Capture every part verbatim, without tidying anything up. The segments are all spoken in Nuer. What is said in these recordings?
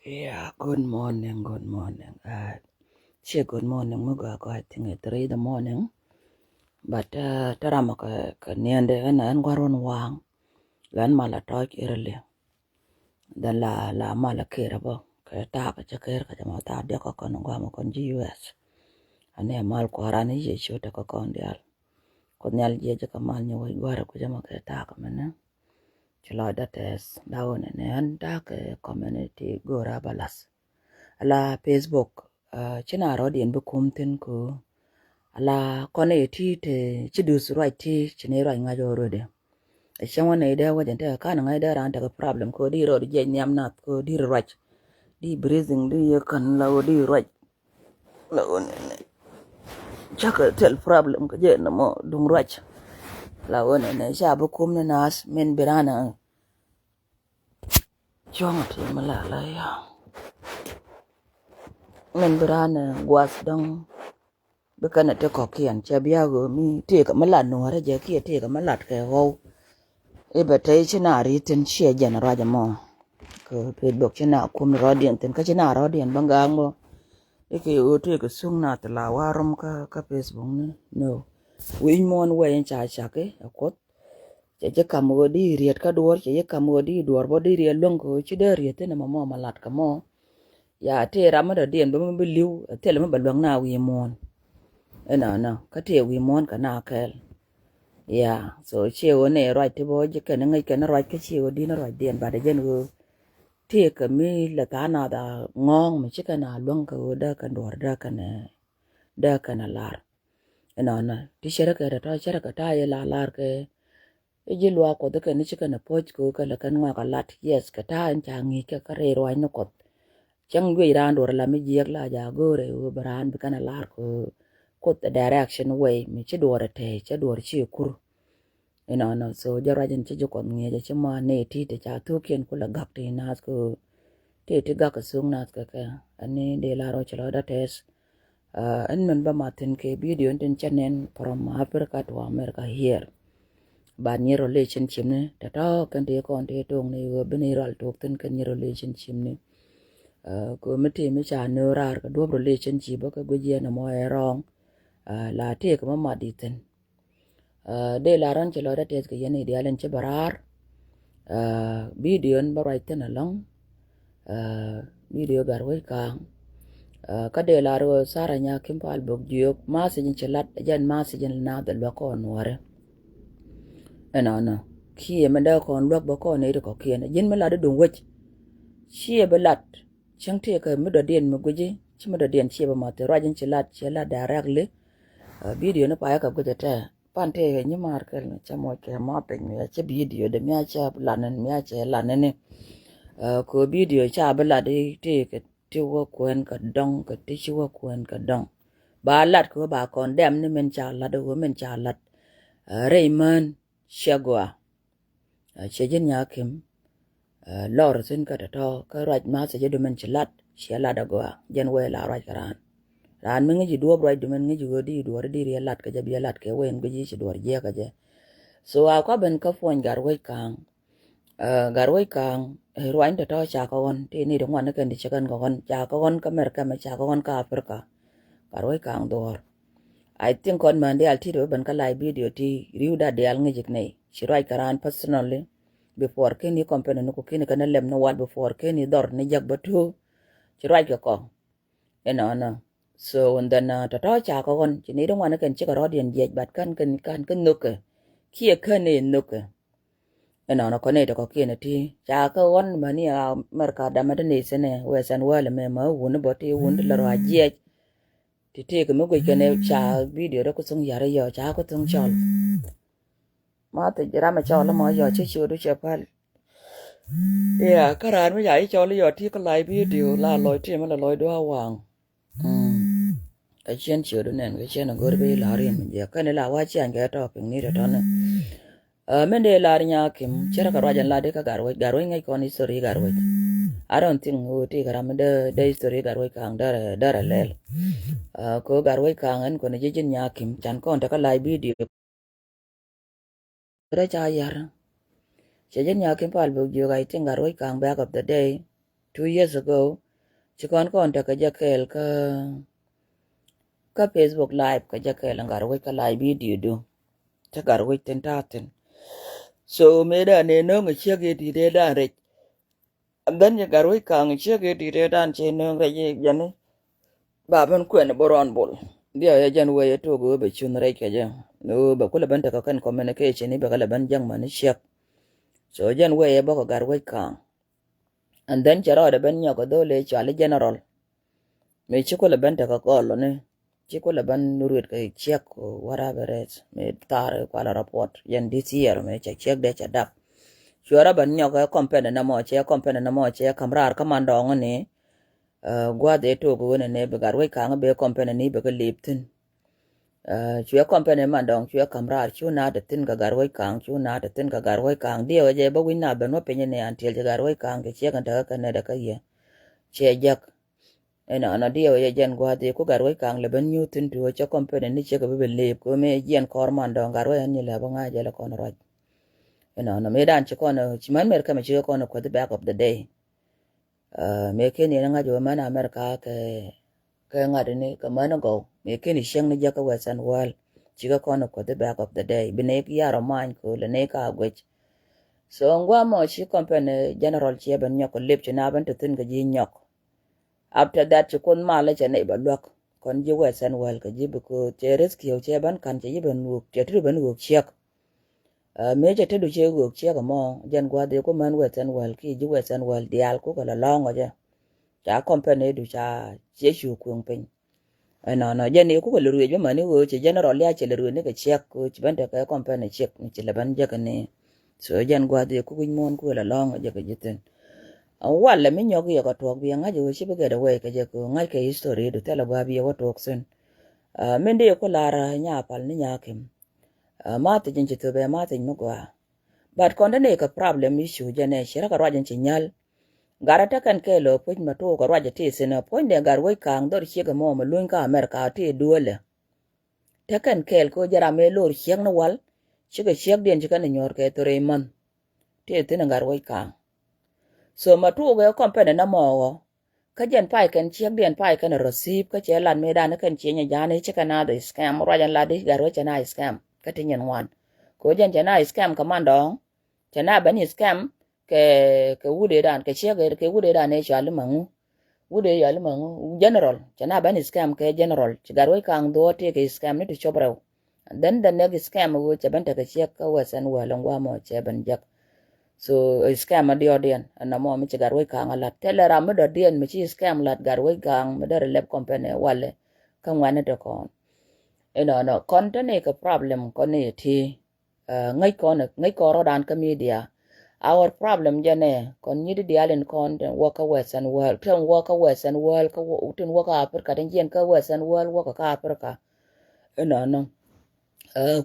Yeah, good morning, good morning. Uh, cie good morning mi gɔaa gɔaa, I think it's three the morning. But uh, tɛ ram kɛ kɛ niɛndɛ ɛn ɛn guarun waŋ. Lɛn mal a tɔc early. Then la la mal a ker bä kɛ taak cɛ ker kɛ jɛ ma taak diɛ kɛ kɔn guam kɔn ji̱ U S. Ani mal kuaran i̱ yɛ ciöt kɛ kɔn dial. Kuoth Nhial jiɛ jɛ kɛ mal nyɛ wec guarɛ ku jɛ ma kɛ taak mɛnɛ. Ci lɔcdä tɛth la wä nɛnɛ ɛn ta̱a̱ kɛ community go̱o̱rä bä lath. Ala Facebook, uh, ci na rɔ̱diɛn bi kum thi̱n ku ala kɔn i̱ ti te ci duth ruac ti ci ni ruac ŋa̱c already. Ɛ cäŋ wä nɛy dee wä jɛn tekɛ ka̱n ŋa̱c dee raan tekɛ problem ko di rɔɔd jiɛc nhiam nath ko di ruac. Di breathing di yɛ kän la wä di ruac. La wä nɛnɛ. Cakɛ thil problem kɛ jɛ nɔmɔ duŋ ruac. La wä nɛnɛ ca bi kum ni naath min bi raan a cuɔ̱ŋ a ti mi la la ya. Min bi raan a guath dɔ̱ŋ. Bi kɛn a ti kɔ̱kiɛn cɛ bia ɣöö mi tëëkä mi lat nuɔ̱ɔ̱rä jɛ kiɛ tëëkä mi lat kɛ ɣɔw. I̱ bɛ tey ci na ri̱t thi̱n ciɛ jɛn ruac ɛmɔ. Kɛ Facebook ci na kum rɔ̱diɛn thi̱n kä ci na rɔ̱diɛn bä ga̱a̱ŋ bä. I̱ kɛ ɣöö tëëkä thuŋ na thila wa rom kä kä Facebook ni. No. Wi̱i̱ muɔ̱ɔ̱n wɛy in ca cak i̱ ɛ Kuoth. Cɛ ji̱ kam ɣöö di riet kä duɔ̱ɔ̱r cɛ ji̱ kam ɣöö di duɔ̱ɔ̱r bä di riet luäŋ kɛ ɣöö ci dee riet thi̱n ɛmɔ mɔ ma lat kɛ mɔ. Ya ti ram mi dɔ̱diɛn bä mi bi li̱w ɛ thilɛ mi bɛ luäŋ na wi̱i̱ muɔ̱ɔ̱n. Inɔnɔ kä ti wi̱i̱ muɔ̱ɔ̱n kɛ na kɛɛl. Ya so ciɛ ɣöö ni ruac ti bä ji̱ kɛn ŋäc kɛn ruac kä ciɛ ɣöö di̱n ruacdiɛn bat ɛ jɛn ɣöö ti kɛ mi lɛ tha̱a̱ŋ nath a ŋɔ̱ɔ̱ŋ mi ci kɛn a luäŋ kɛ ɣöö dee kɛn duɔ̱ɔ̱r dee kɛn dee kɛn a lar. Inɔnɔ ti cärä kɛ tɔ̱tɔ̱ cärä kɛ ta̱a̱ yɛ la lar kɛ i̱ ji̱ luaak Kuɔth kɛn i̱ ci kɛn a puɔ̱c kɛ ɣöö kɛ lɛ kɛn ŋɔak a lat. Yes kɛ ta̱a̱ in ca ŋi̱i̱c kɛ kä rɛy ruac ni Kuɔth. Cäŋ juëc raan duɔ̱ɔ̱r la mi jiɛk la ja go̱o̱rɛ ɣöö bi raan bi kɛn a lar kɛ ɣöö Kuoth a direction way mi ci duɔ̱ɔ̱r a tɛɛc cä duɔ̱ɔ̱r ci kur. Inɔnɔ so jɛ ruac in ci ji̱ Kuɔth ŋi̱eec a ci ma ni ti ti ca thukiɛn kulɛ gak ti nath kɛ ɣöö ti ti gak kɛ thuk nath kɛ kɛ. Ani dee lar ɣöö ci lɔcdä tɛth. Ɛn min bä mathin kɛ video in tin cä nɛn from Africa to America here. But nyɛ relationship ni tɔ̱tɔ̱ kɛn ti kɔn ti toŋ ni ɣöö bi ni rual tok thin kɛn nyɛ relationship ni. Kɛ mi ti mi ca nöör raar kɛ duɔ̱p relationship bä kɛ guic yɛn ɛmɔ ɛ wrong. La ti kɛ mi mat di thin. Dee la rɔn ci lɔcdä tɛth kɛ yɛn i̱ diaal in ci bä raar. Video in bä ruac thin alɔŋ. Video Gatwec Kaaŋ. Kä dee la rɔ Sarah Nyakim Pal Bok Jiök message in ci lat jɛn message in na dhɛ luäk kɔn nuɔri. Ɛnɔnɔ kiɛ mi dee kɔn luäk bä kɔn i̱ ri kɔkiɛn ji̱n mi lat i̱ duŋ wec. Ciɛ bi lat cäŋ tëëkä mi dɔ̱diɛn mi guici ci mi dɔ̱diɛn ciɛ bi mathi ruac in ci lat ciɛ lat directly. Video ni payä kɛ guic ɛ tɛ. Pan tëë kɛ nyi maar kɛl mi cä moc kɛ ma piny mi a cä video de mi a cä lanin mi a cä lanin ni. Kɛ video ca bi lat i̱ tëë kɛ ti wä kuɛn kɛ dɔŋ kɛ ti ci wä kuɛn kɛ dɔŋ. Ba lat kɛ wä ba kɔn dɛm ni min ca lat wä min ca lat. Rɛy män cɛ gɔaa. Cɛ ji̱n Nyakim. Lɔr thi̱n kä tɔ̱tɔ̱ kä ruac math cɛ ji̱ dumen ci lat ciɛ lat agɔaa jɛn wee la ruac kɛ raan. Raan mi ŋi̱ci duɔ̱ɔ̱p ruac dumen ŋi̱ci ɣöö di duɔ̱ɔ̱r di riɛ lat kɛ jɛ biɛ lat kɛ wee in guic ci duɔ̱ɔ̱r jiɛk kɛ jɛ. So a kua ben kä puɔ̱ny Gatwec Kaaŋ. Gatwec Kaaŋ ruany tɔ̱tɔ̱ ca kɛ ɣɔn ti ni ri ŋuan ni kɛn ti ci kɛn kɛ ɣɔn ca kɛ ɣɔn kä America mɛ ca kɛ ɣɔn kä Africa. Gatwec Kaaŋ dhuɔ̱ɔ̱r. I think kɔn män diaal ti ti bä ben kä live video ti ri̱w dat diaal ŋi̱cik nɛy ci ruac kɛ raan personally. Before ken i̱ company ni ku ken i̱ kɛn ilɛm ni wal before ken i̱ dhɔr ni jek bä tuuk. Ci ruac kɛ kɔ. Inɔnɔ. So and then tɔ̱tɔ̱ ca kɛ ɣɔn ci ni ri ŋuan ni kɛn cikɛ rɔ̱diɛn jiɛc but kän kän kän kän nhökɛ. Kiɛ kän i̱ nhökɛ. Inɔnɔ kɔn i̱ tɛ kɔ̱kiɛn iti ca kɛ ɣɔn mäni America damä ti ni thinɛ western world mɛ mä wuni bɔ ti wuni ti lɛ rɔ a jiɛc. Ti tëëkɛ mi guic kɛn ca video dee ku thuŋ yar yɔ ca ku thuŋ cɔl. Ma thic ram ɛ cɔl mɔ yɔ ci ciötdu cɛ päl. Yeah kä raan mi ca ci cɔl yɔ ti kä live video la lɔc ti mi la lɔcdu a waŋ. Kä ciɛn ciötdu nɛn kä ciɛn a go̱r bi la riɛm mi jiɛ kɛn la wa ciaŋ kɛ tɔ piŋ ni tɔtɔni. Min dee lar Nyakim cɛ rɛ kɛ ruac ɛn lat di kä Gatwec Gatwec ŋäc kɔn history Gatwec. I don't think ɣöö ti kɛ ram mi dee dee history Gatwec Kaaŋ dee rɛ lɛl. Kɛ ɣöö Gatwec Kaaŋ ɛn kɔn ji̱ ji̱n Nyakim can kɔn te kä live video. Rɛ ca yar cɛ ji̱n Nyakim Pal Bok Jiök I think Gatwec Kaaŋ back of the day. two years ago. Ci kɔn kɔn tekɛ jɛ kɛɛl kä kä Facebook live kɛ jɛ kɛɛl gat wec kä live video du. Cä gat wec thin ta̱a̱ thin. So mëë dan ëë no̱o̱ŋ ɛ ciek ëë di̱t ëë dan rɛc. And then ci gat wec ka̱a̱ŋ ɛ ciek ëë di̱t ëë dan ci no̱o̱ŋ rɛc ëë jɛn i̱ ba ben kuɛn bä rɔn bol. Diɛ ɛ jɛn wec ɛ tok ëë bɛ cunh rɛc kɛ jɛ. Ëë bɛ kulɛ ben tekɛ kɛn communication i̱ bɛ kɛ lɛ ben jäŋ män i̱ ciek. So jɛn wec ɛ bä kɛ gat wec ka̱a̱ŋ. And then cɛ rɔɔdɛ ben nyɔk kä dholi cuali general. Mi ci kulɛ ben tekɛ gɔl ni ci kulɛ ben ruet kɛ ciek whatever it is mi thar kualɛ report yɛn this year mi cɛ ciek dee cɛ dap. Cuɛ rɔ ben nyɔk kä company nɛ mɔ cɛ company nɛ mɔ cɛ kam raar kä man dɔɔŋ ni. Gua̱th ëë tok wen ni bi gat wec ka̱a̱ŋ bi company ni bi kä lip thin. Cuɛ company man dɔŋ cuɛ kam raar cu naat thin kɛ gat wec ka̱a̱ŋ cu naat thin kɛ gat wec ka̱a̱ŋ diɛ wec jɛ bä wi̱ny nath ben wä piny ni an tiɛl ci gat wec ka̱a̱ŋ kɛ ciek in tekɛ kɛ nɛt kä yɛ. Ciɛ jäk. Inɔnɔ diɛ wec jɛ jɛn gua̱a̱th iku gat wec ka̱a̱ŋ lɛ ben nyuuth thin tuɔ cɛ company ni ciek bi ben lip kɛ mi jiɛn kɔr man dɔŋ gat wec an nyi lɛ bä ŋa̱c jɛ lɛ kɔn ruac. Inɔnɔ mi dan ci kɔn ci män mer kɛmɛ ci kɔn kuäth back of the day. Mëë ken yɛn ŋa̱c wä män America kɛ kɛ ŋa̱t ni kɛ män gɔw mëë ken i̱ cieŋ ni jɛ kä Western world. Cikɛ kɔn kuäth back of the day bi ni yar ɔ many kɛ lɛ ni ka guec. So ŋuamɔ ci company general ciɛ ben nyɔk kɛ lip ci na ben ti thin kɛ ji̱ nyɔk. After that ci kuoth malä cɛ nɛy bɛ luäk kɔn ji̱ Western world kɛ ji̱ because cɛ rescue cɛ ben ka̱n cɛ ji̱ ben wok cɛ ti ben wok ciek. Mëë cɛ te du cɛ ɣöök ciek ɛmɔ jɛn gua̱th iku män Western world ki ji̱ Western world diaal kukɛ lɔ lɔ̱ŋ ɔ jɛ. Ca company du ca ciɛ cu kueŋ piny. Ɛnɔnɔ jɛn iku kɛ lɛ ruëc bä mäni ɣöö cɛ general ya cɛ lɛ ruëc ni kɛ ciek kɛ ci ben tekɛ company ciek ni ci lɛ ben jek ni. So jɛn gua̱th iku wi̱c muɔ̱ɔ̱n kukɛ lɔ lɔ̱ŋ ɔ jɛ kɛ ji̱ thin. Walɛ mi nyɔk yɛ kɛ tuɔk bi ŋa̱c ɣöö ci bi get away kɛ jɛ kɛ ŋa̱c kɛ history du thilɛ gua̱a̱ bi yɛ wä tuɔk thin. Min di iku lar nya pal ni nya kim. Math ji̱n ci thöbɛ math ji̱n mi gɔaa. But kɔn dee ni kɛ problem issue jɛ nɛ ci rä kɛ ruac ji̱n ci nyal. Gat rä tekɛn kɛ lɔ puc mɛ tok kɛ ruac ti thin ɛ puɔ̱nydɛ gat wec ka̱a̱ŋ dhɔr ciek ɛmɔ mɛ luny kä America ti duɔlɛ. Tekɛn kɛɛl kɛ jɛ ram ëë lor ciek ni wal cikɛ ciek diɛn ci kɛn nyuɔr kɛ thore iman. Ti thin ɛ gat wec ka̱a̱ŋ. So mɛ tok ɛ company nɛ mɔ ɣɔ. Kä jɛn pay kɛn ciek diɛn pay kɛn rɔ thiip kä cɛ lat mëë dan kɛn cieny ɛ ja̱a̱n i̱ ci kɛn a dhɛ scam ruac ɛn lat i̱ gat wec cɛ na scam kä ti nyin ŋuan. Kɛ jɛn cɛ na scam kɛ man dɔ̱ŋ cɛ na ben scam kɛ kɛ wut ëë dan kɛ ciek kɛ wut ëë dan ëë cɔal i̱ maŋu. Wut ëë cɔal i̱ maŋu general cɛ na ben scam kɛ general ci gat wec ka̱a̱ŋ dhuɔ̱ɔ̱t tëë kɛ scam ni ti cop rɛw. And then the next scam ɣöö cɛ ben tekɛ ciek kä Western world in guamɔ cɛ ben jek. So scam a diɔt diɛn ɛn nɔmɔ mi ci gat wec ka̱a̱ŋ a lat thilɛ ram mi dɔ̱diɛn mi ci scam lat gat wec ka̱a̱ŋ mi dɔ̱ri lɛp company walɛ. Kä ŋuani te kɔn inɔnɔ kɔn te ni kɛ problem kɔn ni ti. Ŋäc kɔn ŋäc kɔn rɔdan kä media. Our problem jɛ nɛ kɔn nyit diaal in kɔn tin wä kä Western world tin wä kä Western world kä tin wä kä Africa tin jiɛn kä Western world wä kä kä Africa. Inɔnɔ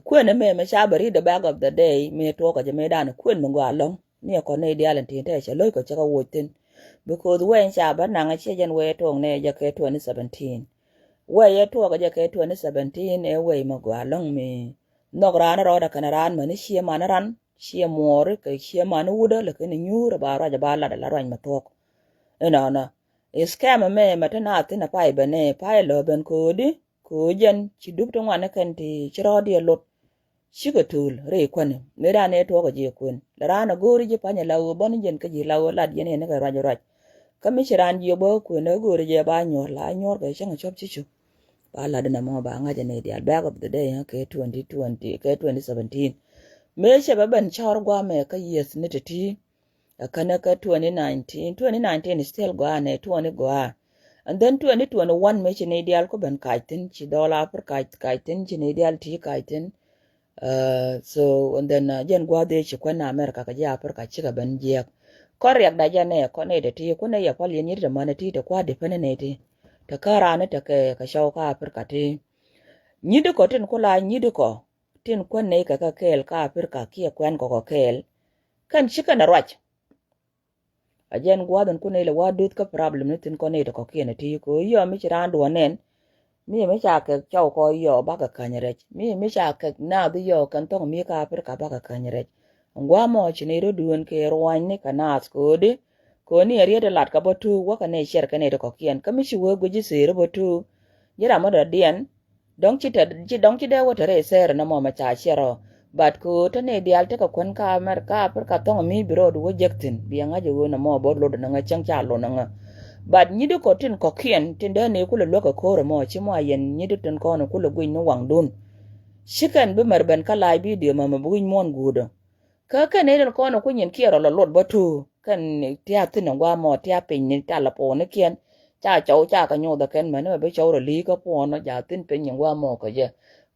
kuën mëë mɛ ca bɛ read the back of the day mëë tuɔɔkä jɛ mëë dan kuën mi gɔaa lɔŋ. Ni ɛ kɔn ni diaal in tin te cɛ lo̱c kɔ cɛ kɛ woc thin. Because wɛny ca bä naŋ ciɛ jɛn wee tuɔɔk ni jɛ kɛ twenty seventeen. Wee yɛ tuɔɔk jɛ kɛ twenty seventeen ɛ wee mi gɔaa lɔŋ mi nhɔk raan rɔɔdɛ kɛn raan mäni ciɛ man ran ciɛ muɔɔri kɛ ciɛ man wudä lɛ kɛn nyuur ba ruac ba lat ala ruac mi thuɔɔk. Inɔnɔ scam mɛ mɛ te na thin a pay bɛ ni pay lɔ ben ko̱o̱di. Kɛ ɣöö jɛn ci dup ti ŋuan ni kɛn ti ci rɔɔdiɛ lot. Cikɛ tuul rɛy kuäni mëë raan ëë tuɔɔk ɛ jiɛ kuën lɛ raan ɛ go̱o̱ri ji̱ pa̱ny ɛ la ɣöö bäni jɛn kä ji̱ la ɣöö lat yɛn yɛn ni kɛ ruac ruac. Kä mi ci raan jiɛ bä kuën ɛ go̱o̱ri jɛ ba nyuɔ̱r la nyuɔ̱r kɛ cäŋ ɛ cɔp ci cu. Ba lat in ɛmɔ ba ŋa̱c ɛ ni diaal back of the day kɛ twenty twenty kɛ twenty seventeen. Mëë cɛ bɛ ben cɔr guamɛ kä yieth ni ti ti. Ɛ känɛ kä twenty nineteen, twenty nineteen is still gɔaa nɛ twenty gɔaa. And then twenty twenty-one mëë ci ni diaal ku ben kac thin ci dhɔl Africa kac thin ci ni diaal ti kac thin. So and then jɛn gua̱a̱th ëë ci kuɛn America kɛ ji̱ Africa cikɛ ben jiɛk. Kɔn riɛkda jɛ nɛ kɔn nɛ dee ti ku nɛ yɛ pal yɛn nyit dee mänɛ ti te kua̱r dee pänɛ nɛ ti. Te kä raan ni te kɛ kɛ cɔw kä Africa ti. Nyit kɔ tin ku la nyit kɔ. Tin kuän nɛy kɛ kä kɛɛl kä Africa kiɛ kuɛn kɔkɔ kɛɛl. Kɛn ci kɛn ruac. A jɛn gua̱a̱th in kun nɛy lɛ wa duth kä problem ni thin kɔn nɛy ti kɔkiɛn ti kɛ ɣöö yɔ mi ci raan duɔ̱n nɛn. Mi mi ca kɛ cɔw kɔ yɔ bakɛ käny rɛc mi mi ca kɛ naath yɔ kɛn thɔŋ mi kä Africa bakɛ käny rɛc. Gua̱a̱mɔ ci nɛy rɔ duɔ̱n kɛ ruanyni kɛ naath kɛ ɣöö di Kɛ ɣöö ni ɛ riet ɛ lat kɛ bä tuuk wä kɛ nɛy ciɛr kɛ nɛy ti kɔ̱kiɛn. Kä mi ci wee guic ji̱ thëëri bä tuuk, ji̱ ram mi dɔ̱diɛn, dɔ̱ŋ ci te, ci, dɔ̱ŋ ci dee wä te rɛy thɛɛr ɛn ɛmɔ mɛ ca ciɛr ɔ. But kɛ ɣöö te nɛy diaal tekɛ kuän kä America, kä Africa, thɔ̱ŋ mi bi rɔɔdu wä jek thi̱n, bi ɛ ŋa̱c ɛ ɣöö nɛmɔ bä lot ni ŋä, cäŋ ca lot ni ŋä. But nyi di kɔ tin kɔ̱kiɛn tin dee ni kulɛ luäk kɛ ko̱r ɛmɔ, ci mɔ a yɛn nyi di tin kɔn kulɛ guic ni waŋdun. Ci kɛn bi mɛr ben kä live video mɛ, mɛ bi wi̱c muɔ̱ɔ̱n guut ɔ. Kä kɛn nɛy tin kɔn ku nyin kiɛ rɔ lɔ lot bä tuuk. Kɛn tia̱a̱ thi̱n in gua̱a̱ mɔ, tia̱a̱ piny ni, tia̱a̱ lɛ puɔ̱ɔ̱ni kiɛn. Ca cɔw, ca kɛ nyoth ɛ kɛn mɛni mɛ bi cɔw rɔ li̱i̱ kä puɔ̱ɔ̱n ɔ, ja̱a̱ thi̱n piny in gua̱a̱ mɔ kɛ jɛ.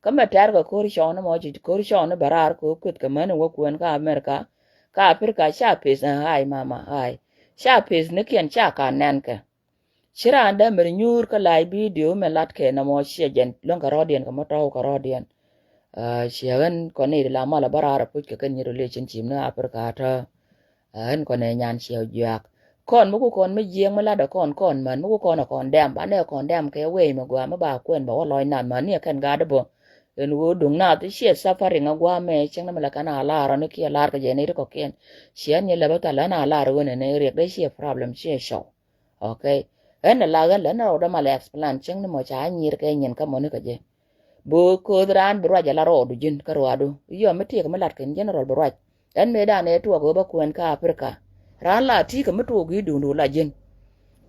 Kä mɛ tɛ̈r kɛ ko̱r cɔwni mɔ, ci ko̱r cɔwni bɛ raar kɛ ɣöö kueth kɛ mɛni wä kuɛn kä America, kä Africa, ca peth, ɛ, ai mama, ai. Ca peth ni kiɛn ca ka nɛn kɛ. Ci raan dee mɛr nyuur kä live video mɛ lat kɛ nɔmɔ, ciɛ jɛn luäŋ kɛ rɔɔdiɛn kɛ mɔ tɔ̱w kɛ rɔɔdiɛn. Aa, ciɛ ɣän kɔn ni di la mal a bä raar a puc kɛ kɛn nyi relationship ni Africa tɔ. Aa, ɣän kɔn ɛ nyan ciɛ juak. Kɔn mi ku kɔn mi jiɛɛŋ mi lat a kɔn, kɔn män mi ku kɔn a kɔn dɛm, ba nɛ kɔn dɛm kɛ wee mi gua mi ba kuɛn ba wä lɔc nath män ni a kɛn gat bä. Ɛn ɣöö duŋ nath ciɛ suffering a gua mɛ cieŋ ni mi la kɛn a lar ɔ ni kiɛ lar kɛ jɛ ni ti kɔ̱kiɛn. Ciɛ ni lɛ bä thal ɣän a lar ɣöö ni ni riɛk dee ciɛ problem ciɛ cɔw. Okay. Ɣän a la ɣän lɛ ni rɔw dämal explain cieŋ ni mɔ ca nyir kɛ nyin kä mɔni kɛ jɛ. Bi koth raan bi ruac a la rɔɔdu ji̱n kä ruaadu. Yɔ mi tiek mi lat kɛn general bi ruac. Ɣän mëë dan ɛ tuɔk ɣöö bä kuɛn kä Africa. Raan la ti̱i̱ kɛ mi tuɔk i̱ duundu la ji̱n.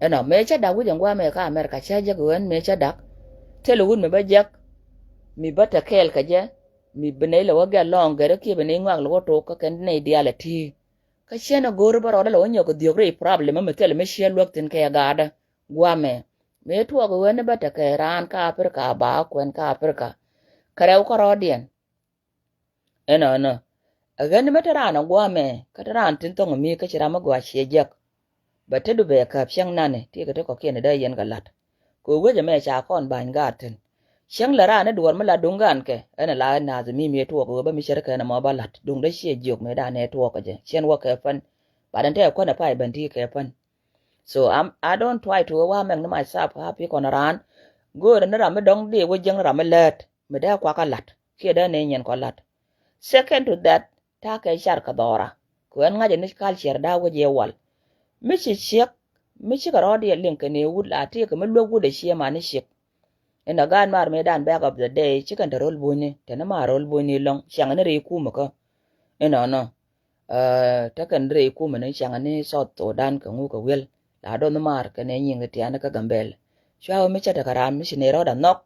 Ɛnɔ mëë cä dak wi̱c ɛn gua̱a̱ mëë kä America cä jek ɣöö ɣän mëë cä dak. Thilɛ wut mi bä jek. Mi bä te kɛɛl kɛ jɛ. Mi bi nɛy lɛ wä gɛl lɔ̱ɔ̱ŋ gɛr kiɛ bi nɛy ŋuak lɛ wä tok kä kɛn nɛy diaal ɛ ti̱i̱. Kä ciɛn a go̱o̱ri bä rɔɔdä lɛ wä nyɔk kɛ dhiök rɛy problem mi thilɛ mi ciɛ luäk thi̱n kɛ gaatdä guamɛ. Mëë tuɔɔk ɣöö ni bä tekɛ raan kä Africa ba kuɛn kä Africa. Kɛ rɛw kärɔɔdiɛn. Ɛnɔnɔ. Ɛ ɣän ni mi te raan a guamɛ kä te raan thi̱n thɔŋ mi kä ci ram mi gɔaa ciɛ jiäk. Bɛ te du bɛ käp cäŋ nani ti kɛ te kɔ̱kiɛn dee yɛn kɛ la̱t. Kɛ wec ɛmɛ ca kɔn ba̱ny gaat thi̱n. Cäŋ lɛ raan ni duɔ̱ɔ̱r mi la duŋ gaan kɛ ɛn la naath mi mi tuɔɔk ɣöö bä mi cär kɛn ɛmɔ bä la̱t duŋ dee ciɛ jiök mëë dan ɛ tuɔɔk kɛ jɛ cien wä kɛ pän. Bat ɛn te kuän ɛ pay ben ti kɛ pän. So I'm, I don't try to wa mɛk ni myself happy kɔn raan. Go̱o̱rɛ ni ram mi dɔ̱ŋ dee wä jiäŋ ni ram mi läät mi dee kuakä la̱t kiɛ dee ni nyin kɔ la̱t. Second to that, ta̱a̱ kɛ car kɛ dhɔra. Kɛ ɣän ŋa̱cä ni culture da̱a̱ wä jɛ wal. Mi ci ciek, mi cikɛ rɔɔdiɛn liŋ kɛn i̱ wut la tëëkɛ mi luäk wut ɛ ciɛ man ni ciek. Inɔ gaat maar mëë dan back of the day cikɛn te ro̱l bunyni te ni maar ro̱l bunyni lɔ̱ŋ ciaŋ ni rɛy kumä kä. Inɔnɔ. Ɛ, tekɛn rɛy kumä ni ciaŋ ni South Sudan kɛ ŋu kɛ wi̱el la dɔ̱ŋ ni maar kɛn ɛ nyiŋ kɛ tiani kä Gambɛl. Cua wä mi cä tekɛ ram mi ci ni rɔɔd a nhɔk.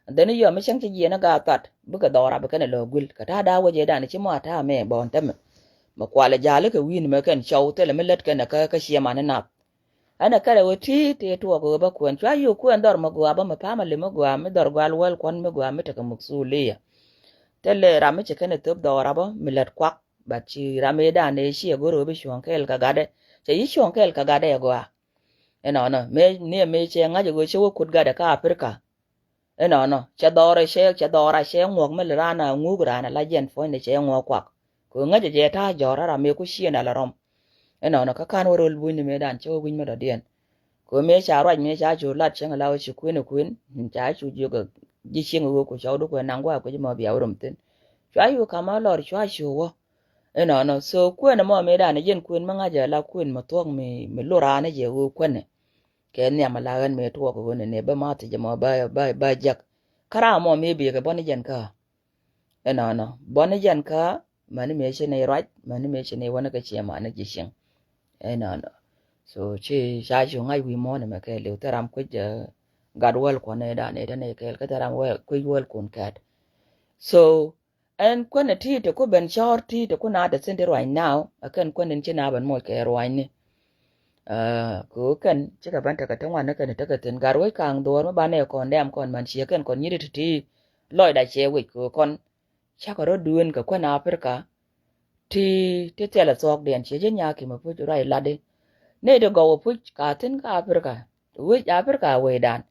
And then yɔ mi cäŋ ci jiɛn a gaat that bikɛ dhɔra bi kɛn a lɔ guil kɛ ta̱a̱ da̱a̱ wecɛ dan ci mɔ a ta̱a̱ mɛ bɔn tämɛ. Mɛ kualɛ ja̱a̱li kɛ wi̱i̱n mɛ kɛn cɔw thilɛ mi lät kɛn a kä kä ciɛ man ni nath. Ɛn a kɛlɛ wä ti ti tuɔɔk ɣöö bä kuɛn cua yuk kuɛn dhɔr mɛ gɔaa bä mɛ pamɛ li mɛ gɔaa mi dhɔr gɔal wäl kuɔn mi gɔaa mi tekɛ muksuliya. Thilɛ ram mi ci kɛn a thöp dhɔra bä mi lät kuak. But ci ram ëë dan ëë ciɛ go̱r ɣöö bi cuɔ̱ŋ kɛɛl kɛ gatdɛ cɛ yi cuɔ̱ŋ kɛɛl kɛ gatdɛ ɛ gɔaa. Ɛnɔnɔ mëë ni mëë cɛ ŋa̱c ɣöö cɛ wä kut gatdɛ kä Africa. Inɔnɔ cɛ dhɔrɛ cɛ cɛ dhɔra cɛ ŋuɔk mi li ran a ŋuk ran a la jiɛn puɔ̱ny ni cɛ ŋuɔk kuak. Kɛ ŋäcɛ jɛ ta̱a̱ jɔ̱ɔ̱r a ram mëë ku ciëŋ a la rɔm. Inɔnɔ kä ka̱n wä ro̱l bunyni mëë dan cɛ wä wi̱ny mi dɔ̱diɛn. Kɛ mëë ca ruac mëë ca cu lat cäŋ la wä ci kuën ɛ kuën ca cu jiök ji̱ cieŋ ɛ ɣöö ku cɔwdu kuɛ naŋ gua̱a̱ kui̱c mɔ bia wä rom thi̱n. Cua yuk ka̱m a lɔr cua cu wä. Inɔnɔ so kuën ɛmɔ mëë dan ɛ jɛn kuën mi ŋa̱cɛ la kuën mi thuɔ̱k mi mi lur raan ɛ jɛ ɣöö kuënɛ. Kɛ nhiam ala ɣän mëë tuɔɔk ɣöö nɛnɛ bä math jɛ mɔ bä bä bä jek. Kä ram mɔ mëë bikɛ bɔni jɛn kä. Ɛnɔnɔ bɔni jɛn kä mäni mëë ci ni ruac mäni mëë ci ni wänä kä ciɛ mani ji̱ cieŋ. Ɛnɔnɔ so ci ca cu ŋa̱c wi̱i̱ muɔ̱ɔ̱n ɛmɛ kɛɛliw thil ram kuec gat wäl kuɔn ɛ dan ɛ tɛn ɛ kɛɛl kä thil ram kuec wäl kun kɛɛt. So Ɛn kuändɛ ti ti ku ben cɔɔr ti ti ku na te thin ti ruany now. Ɛ kɛn kuändɛ ci na ben moc kɛ ruanyni. Aa, kɛ ɣöö kɛn cikɛ ben tekɛ ti ŋuan ni kɛn tekɛ thin gat wec kaŋ dhuɔ̱ɔ̱r mi banɛ kɔn dɛm kɔn man ciɛ kɛn kɔn nyit ti ti lɔcda ciɛ wec kɛ ɣöö kɔn cakɛ rɔ duën kɛ kuän Aprika. Ti ti thilɛ thuɔ̱kdiɛn ciɛ ji̱ nya̱a̱ ki̱m ɛ puc ruac latdi. Nɛy ti gɔw ɛ puc ka thi̱n kä Aprika. Wec Aprika wecdan.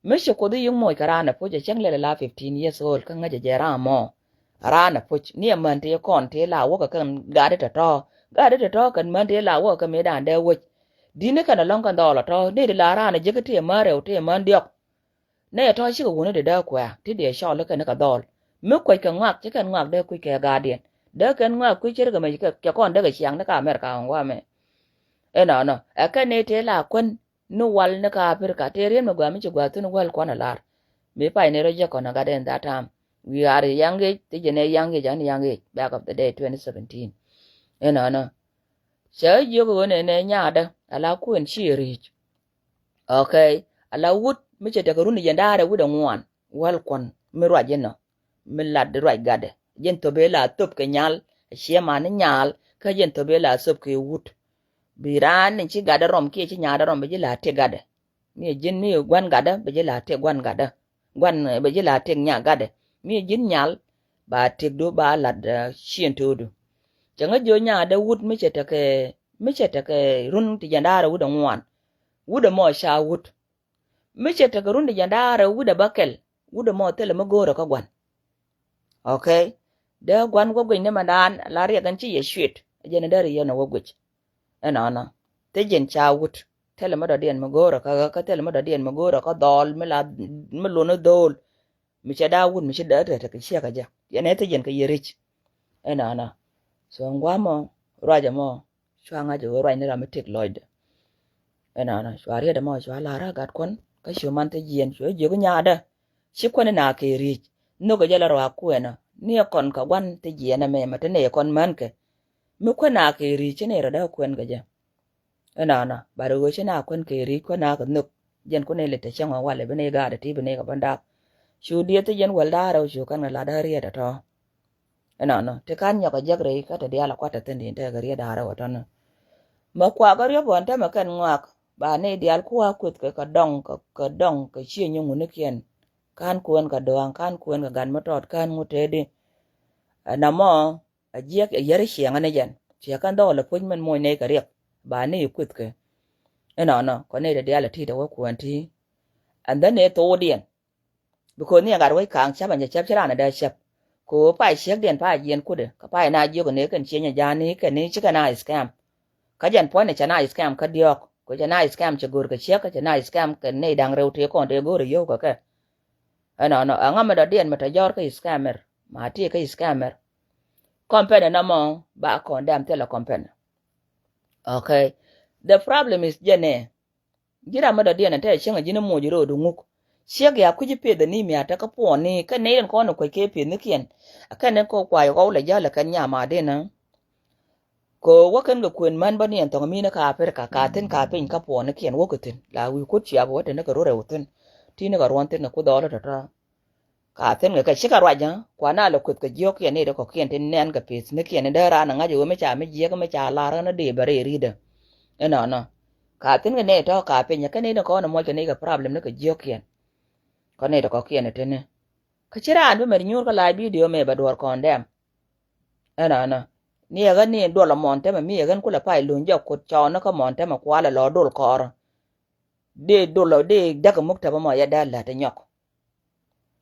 Mi ci Kuoth i̱ yi̱k moc kɛ raan ɛ puc ɛ cäŋ lɛl ɛ la fifteen years old kä ŋäcɛ jɛ ram mɔ. Raan ɛ puc ni ɛ män ti kɔn ti la wäkɛ kɛn gatdi tɔ̱tɔ̱. Gatdi tɔ̱tɔ̱ kɛn män ti la wäkɛ kɛ mëëdan dee wec. Di̱t ni kɛn ɛlɔ̱ŋ kɛn dhɔɔl ɛ tɔ̱ ni ti la raan ɛ jiäk ti ɛ män rɛw ti ɛ män diɔ̱k. Nɛ tɔ̱ cikɛ wuni ti dee kuɛ̈ɛ̈ ti diɛ cɔl ikɛn ikɛ dhɔl. Mi kuec kɛ ŋɔak ci kɛn ŋɔak dee kuc kɛ gaatdiɛn dee kɛn ŋɔak kui̱ ce̱tkɛ mec kɛ kɔn dee kɛ ciaŋ ni kä Amerika ɣɔ̱ŋ guamɛ. Ɛnɔnɔ ɛ kɛn ni tëë la kuän ni wal ni ka Africa tëë riet mi gɔaa mi ci gɔaa thi̱n wäl kuɔn a lar. Mi pay ni rɔ jɛ kɔn a gat in that time. We are young age, ti jɛ ni young age, an young age back of the day twenty seventeen. Ɛnɔnɔ cɛ jiök ɣöö nɛ nɛ nyaadä a la kuën ci ri̱c. Okay. A la wut mi cɛ tekɛ run jɛn da̱a̱rɛ wut a ŋuan wäl kuɔn mi ruac inɔ. Mi lat ruac gatdɛ jɛn thop ëë la thop kɛ nyal. Ciɛ man ni nyal kä jɛn thop ëë la thop kɛ wut. Bi raan ni ci gatdɛ rɔm kiɛ ci nyaadɛ rɔm bi ji̱ la tëk gatdɛ. Mi ji̱n mi gua̱n gatdä bi ji̱ la tëk gua̱n gatdä. Gua̱n bi ji̱ la tëk nya gatdɛ. Mi ji̱n nyal ba tëk du ba lat ciën to̱o̱du. Cɛ ŋä jiö nyaadɛ wut mi cɛ tekɛ mi cɛ tekɛ run ti jɛn da̱a̱rɛ wut a ŋuan. Wut ɛmɔ ca wut. Mi cɛ tekɛ run ti jɛn da̱a̱rɛ wut ɛ bäkɛl. Wut ɛmɔ thilɛ mi go̱o̱rɛ kä gua̱n. Okay. Dee gua̱n wä guic ni mɛndan la riɛk ɛn ci yɛ cuet. Jɛn dee ri yɛn ɛ wä guic. Ɛnɔnɔ thil jɛn ca wut. Thilɛ mi dɔ̱diɛn mi go̱o̱rɛ kä ɣä kä thilɛ mi dɔ̱diɛn mi go̱o̱rɛ kä dhɔl mi la mi lun ni dho̱o̱l. Mi cɛ da̱a̱ wut mi ci dee tekɛ ciɛk ɛ jɛ yɛn ɛ thil jɛn kɛ yɛ ri̱c. Ɛnɔnɔ. So ŋuamɔ ruacɛ mɔ. Cua ŋa̱c ɛ ɣöö ruacni ram mi tëk lɔcdɛ. Ɛnɔnɔ cua riet ɛmɔ cua lar a gat kuɔn kä cu man thil jiɛn cu jiök nyaadä. Ci kuäni na kɛ ri̱c nhök kɛ jɛ la ruaak kuɛnä ni ɛ kɔn kɛ gua̱n thil jiɛn ɛmɛ mɛ te nɛy ɛ kɔn mänkɛ. Mi kuäni na kɛ ri̱c ci nɛy rɔ dee kuɛn kɛ jɛ. Ɛnɔnɔ bat ɛ ɣöö ci na kuɛn kɛ ri̱c kuäni na kɛ nhök. Jɛn kuäni lɛ te cäŋ ɔ walɛ bi nɛy gaatdɛ ti bi nɛy kɛ bä dap. Cu dieth thil jiɛn wäl da̱a̱rɛ cu kɛn kɛ lat dee riet ɛ tɔ̱. Ɛnɔnɔ ti kan nyɔk a jek rɛy kä ti diaal a kuat a thin din tekɛ riet da̱a̱rɛ wä tɔnɔ. Mɛ kuakä riɔp ɣɔn tämɛ kɛn ŋɔak ba ni diaal kua̱ kueth kɛ kɛ dɔŋ kɛ kɛ dɔŋ kɛ cië nyuŋ wunikiɛn. Kan kuɛn kɛ dɔaŋ kan kuɛn kɛ gat mi tɔt kan ŋut tëëdi. Ɛnɔmɔ a jiɛk a yɛri ciɛŋä ni jɛn ciɛ kɛn dhɔk lɛ puc min moc nɛy kɛ riɛk ba ni kueth kɛ. Ɛnɔnɔ kɔ ni ti diaal a ti tɛ wä kuɛn ti. And then ni thokdiɛn. Because ni a gat wec ka̱a̱ŋ cäp an cɛ cäp ci raan a dee cäp. Ko pay ciek diɛn pay jiɛn kudɛ kä pay na jiök ni kɛn cieny a ja̱a̱ni kɛn ni ci kɛn a scam. Kä jɛn puɔ̱ny ni cɛ na scam kä diɔ̱ɔ̱k ko cɛ na scam cɛ go̱r kɛ ciek kä cɛ na scam kɛ nɛy da̱ŋ rɛw tëë kɔn tëë go̱r a yio̱w kɛ kɛ. Ɛnɔnɔ ɛŋa mi dɔ̱diɛn mi tɔ jɔ̱ɔ̱r kä scammer ma ti kä scammer. Company nɔmɔ ba kɔn dɛm thilɛ company. Okay. The problem is jɛn ɛ. Ji̱ ram mi dɔ̱diɛn ɛ tɛ cieŋ a ji̱n moc ro̱o̱du ŋuk. Ciek ya kui̱ci pieth ani mi a tekä puɔ̱ɔ̱ni kɛ nɛy rin kɔn kuec kɛ pieth nikiɛn. A kɛn ni kɔ kuay ɣɔw lɛ jäl ɛ kɛn nyam a din ɛ. Kɛ wä kɛn kɛ kuën män bä ni ɛn thɔŋ mi ni ka Aprika ka thi̱n ka piny kä puɔ̱ɔ̱nikiɛn wä kɛ thi̱n la wi̱i̱ kuth ciap wä te ni kɛ run rɛw thi̱n. Ti ni kɛ ruɔ̱n thi̱n kɛ kuth ɔɔl tɔ̱tɔ̱. Ka thi̱n kɛ kɛ cikɛ ruac ɛ kuan a lɛ kueth kɛ jiɔ̱k kiɛn ni ri kɔ̱kiɛn ti nɛn kɛ pieth ni kiɛn ni dee raan ɛ ŋa̱c ɛ ɣöö mi ca mi jiɛk mi ca lar ɣän a dee bɛ rɛy ri̱tdɛ. Ɛnɔnɔ ka thi̱n kɛ nɛy tɔ̱ ka piny ɛ kɛ nɛy ni kɔn ɛ muɔc kɛ nɛy kɛ problem ni kɛ jiɔ̱k kiɛn. Kɔn nɛy ti kɔ̱kiɛn ɛ tini kä ci raan bi mɛr nyuur kä la̱a̱c bidio mɛ bɛ duɔ̱ɔ̱r kɔn dɛm. Ɛnɔnɔ ni ɛ ɣän ni duɔl ɛ mɔn tämɛ mi ɛ ɣän kulɛ pay luny jɔk kut cɔɔni kä mɔn tämɛ kualɛ lɔ dol kɔɔrä. Dee dol dee däk ɛ muk tämɛ mɔ yɛ dee lät ɛ nyɔk.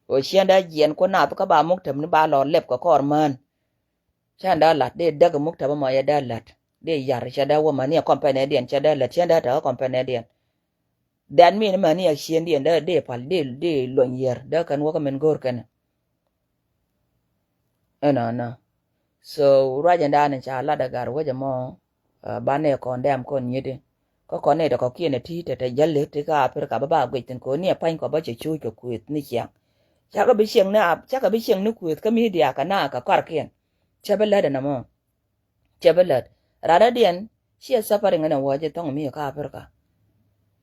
Ɣöö ciɛn dee jiɛn ku nath kä ba muk täm ni ba lɔ lɛp kɛ kɔr mään. Cän dee lat dee däk muk täm mɔ yɛ dee lat dee yar cɛ dee wä mäni ɛ kɔmpɛnɛ diɛn cɛ dee lat ciɛn dee tɛ kä kɔmpɛnɛ diɛn. That mean mäni ɛ ciɛn diɛn dee dee pal dee dee luɔny yɛr dee kɛn wä kä min go̱o̱r kɛn. Ɛnɔnɔ. So ruacɛ ndan ca lat ɛ gar wecɛ mɔ. Banɛ kɔn dɛm kɔn nyiti kä kɔn nɛy tɛ kɔ̱kiɛn ɛ ti tɛ tɛ jäl ti kä Aprika bä ba guic thi̱n ko̱ ni ɛ pa̱ny kɔ bä cɛ cuuc kɛ kuëth ni ciaŋ. Cakɛ bi cieŋ ni ap cakɛ bi cieŋ ni kuëth kä midia kɛ na kɛ kɔrkiɛn. Cɛ bi lät ɛn ɛmɔ. Cɛ bi lät. Radä diɛn ciɛ suffering ɛn ɛ wä jɛ thɔŋ mi kä Aprika.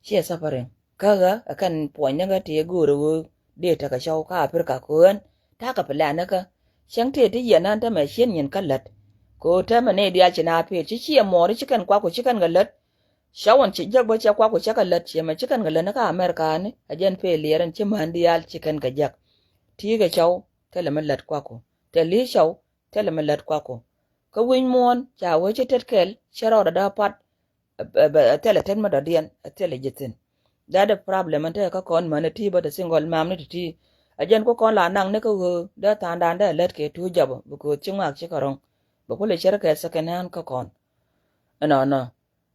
Ciɛ suffering kä ɣä ɛ kɛn puɔ̱ny ni ɣä ti ɛ go̱o̱rɛ ɣöö dee tekɛ cɔw kä Aprika kɛ ɣän. Ta̱a̱ kɛ plan ni kä cäŋ tëë ti yɛn an tämɛ cien nyin kä lät. Kɛ ɣöö tämɛ ni diaal ci na pil ci ciɛ muɔɔri ci kɛn kuak ku ci kɛn kɛ lät. Cä wän ci jek bä cɛ kuak ku cä kɛ lät ciɛ mɛ ci kɛn kɛ lät ni kä Amerikani a jɛn pil liɛr in ci män diaal ci kɛn kɛ jek. Ti kɛ cɔw thilɛ mi lät kuak ku thil li cɔw thilɛ mi lät kuak ku. Kä wi̱ny muɔ̱ɔ̱n ca wee ci tet kɛl cɛ rɔɔdɛ dee pat. Ɛ thilɛ tet mi dɔ̱diɛn ɛ thilɛ ji̱ thi̱n. That the problem ɛn te kä kɔn mäni ti bä te single mam ni ti ti. Ɛ jɛn ku kɔn la naŋ ni kä ɣöö dee tha̱a̱ŋdan dee lät kɛ tuuc jabä bi kööth ci ŋuak ci kɛ rɔ̱ŋ. Bi kulɛ cär kɛ second hand kä kɔn. Ɛnɔnɔ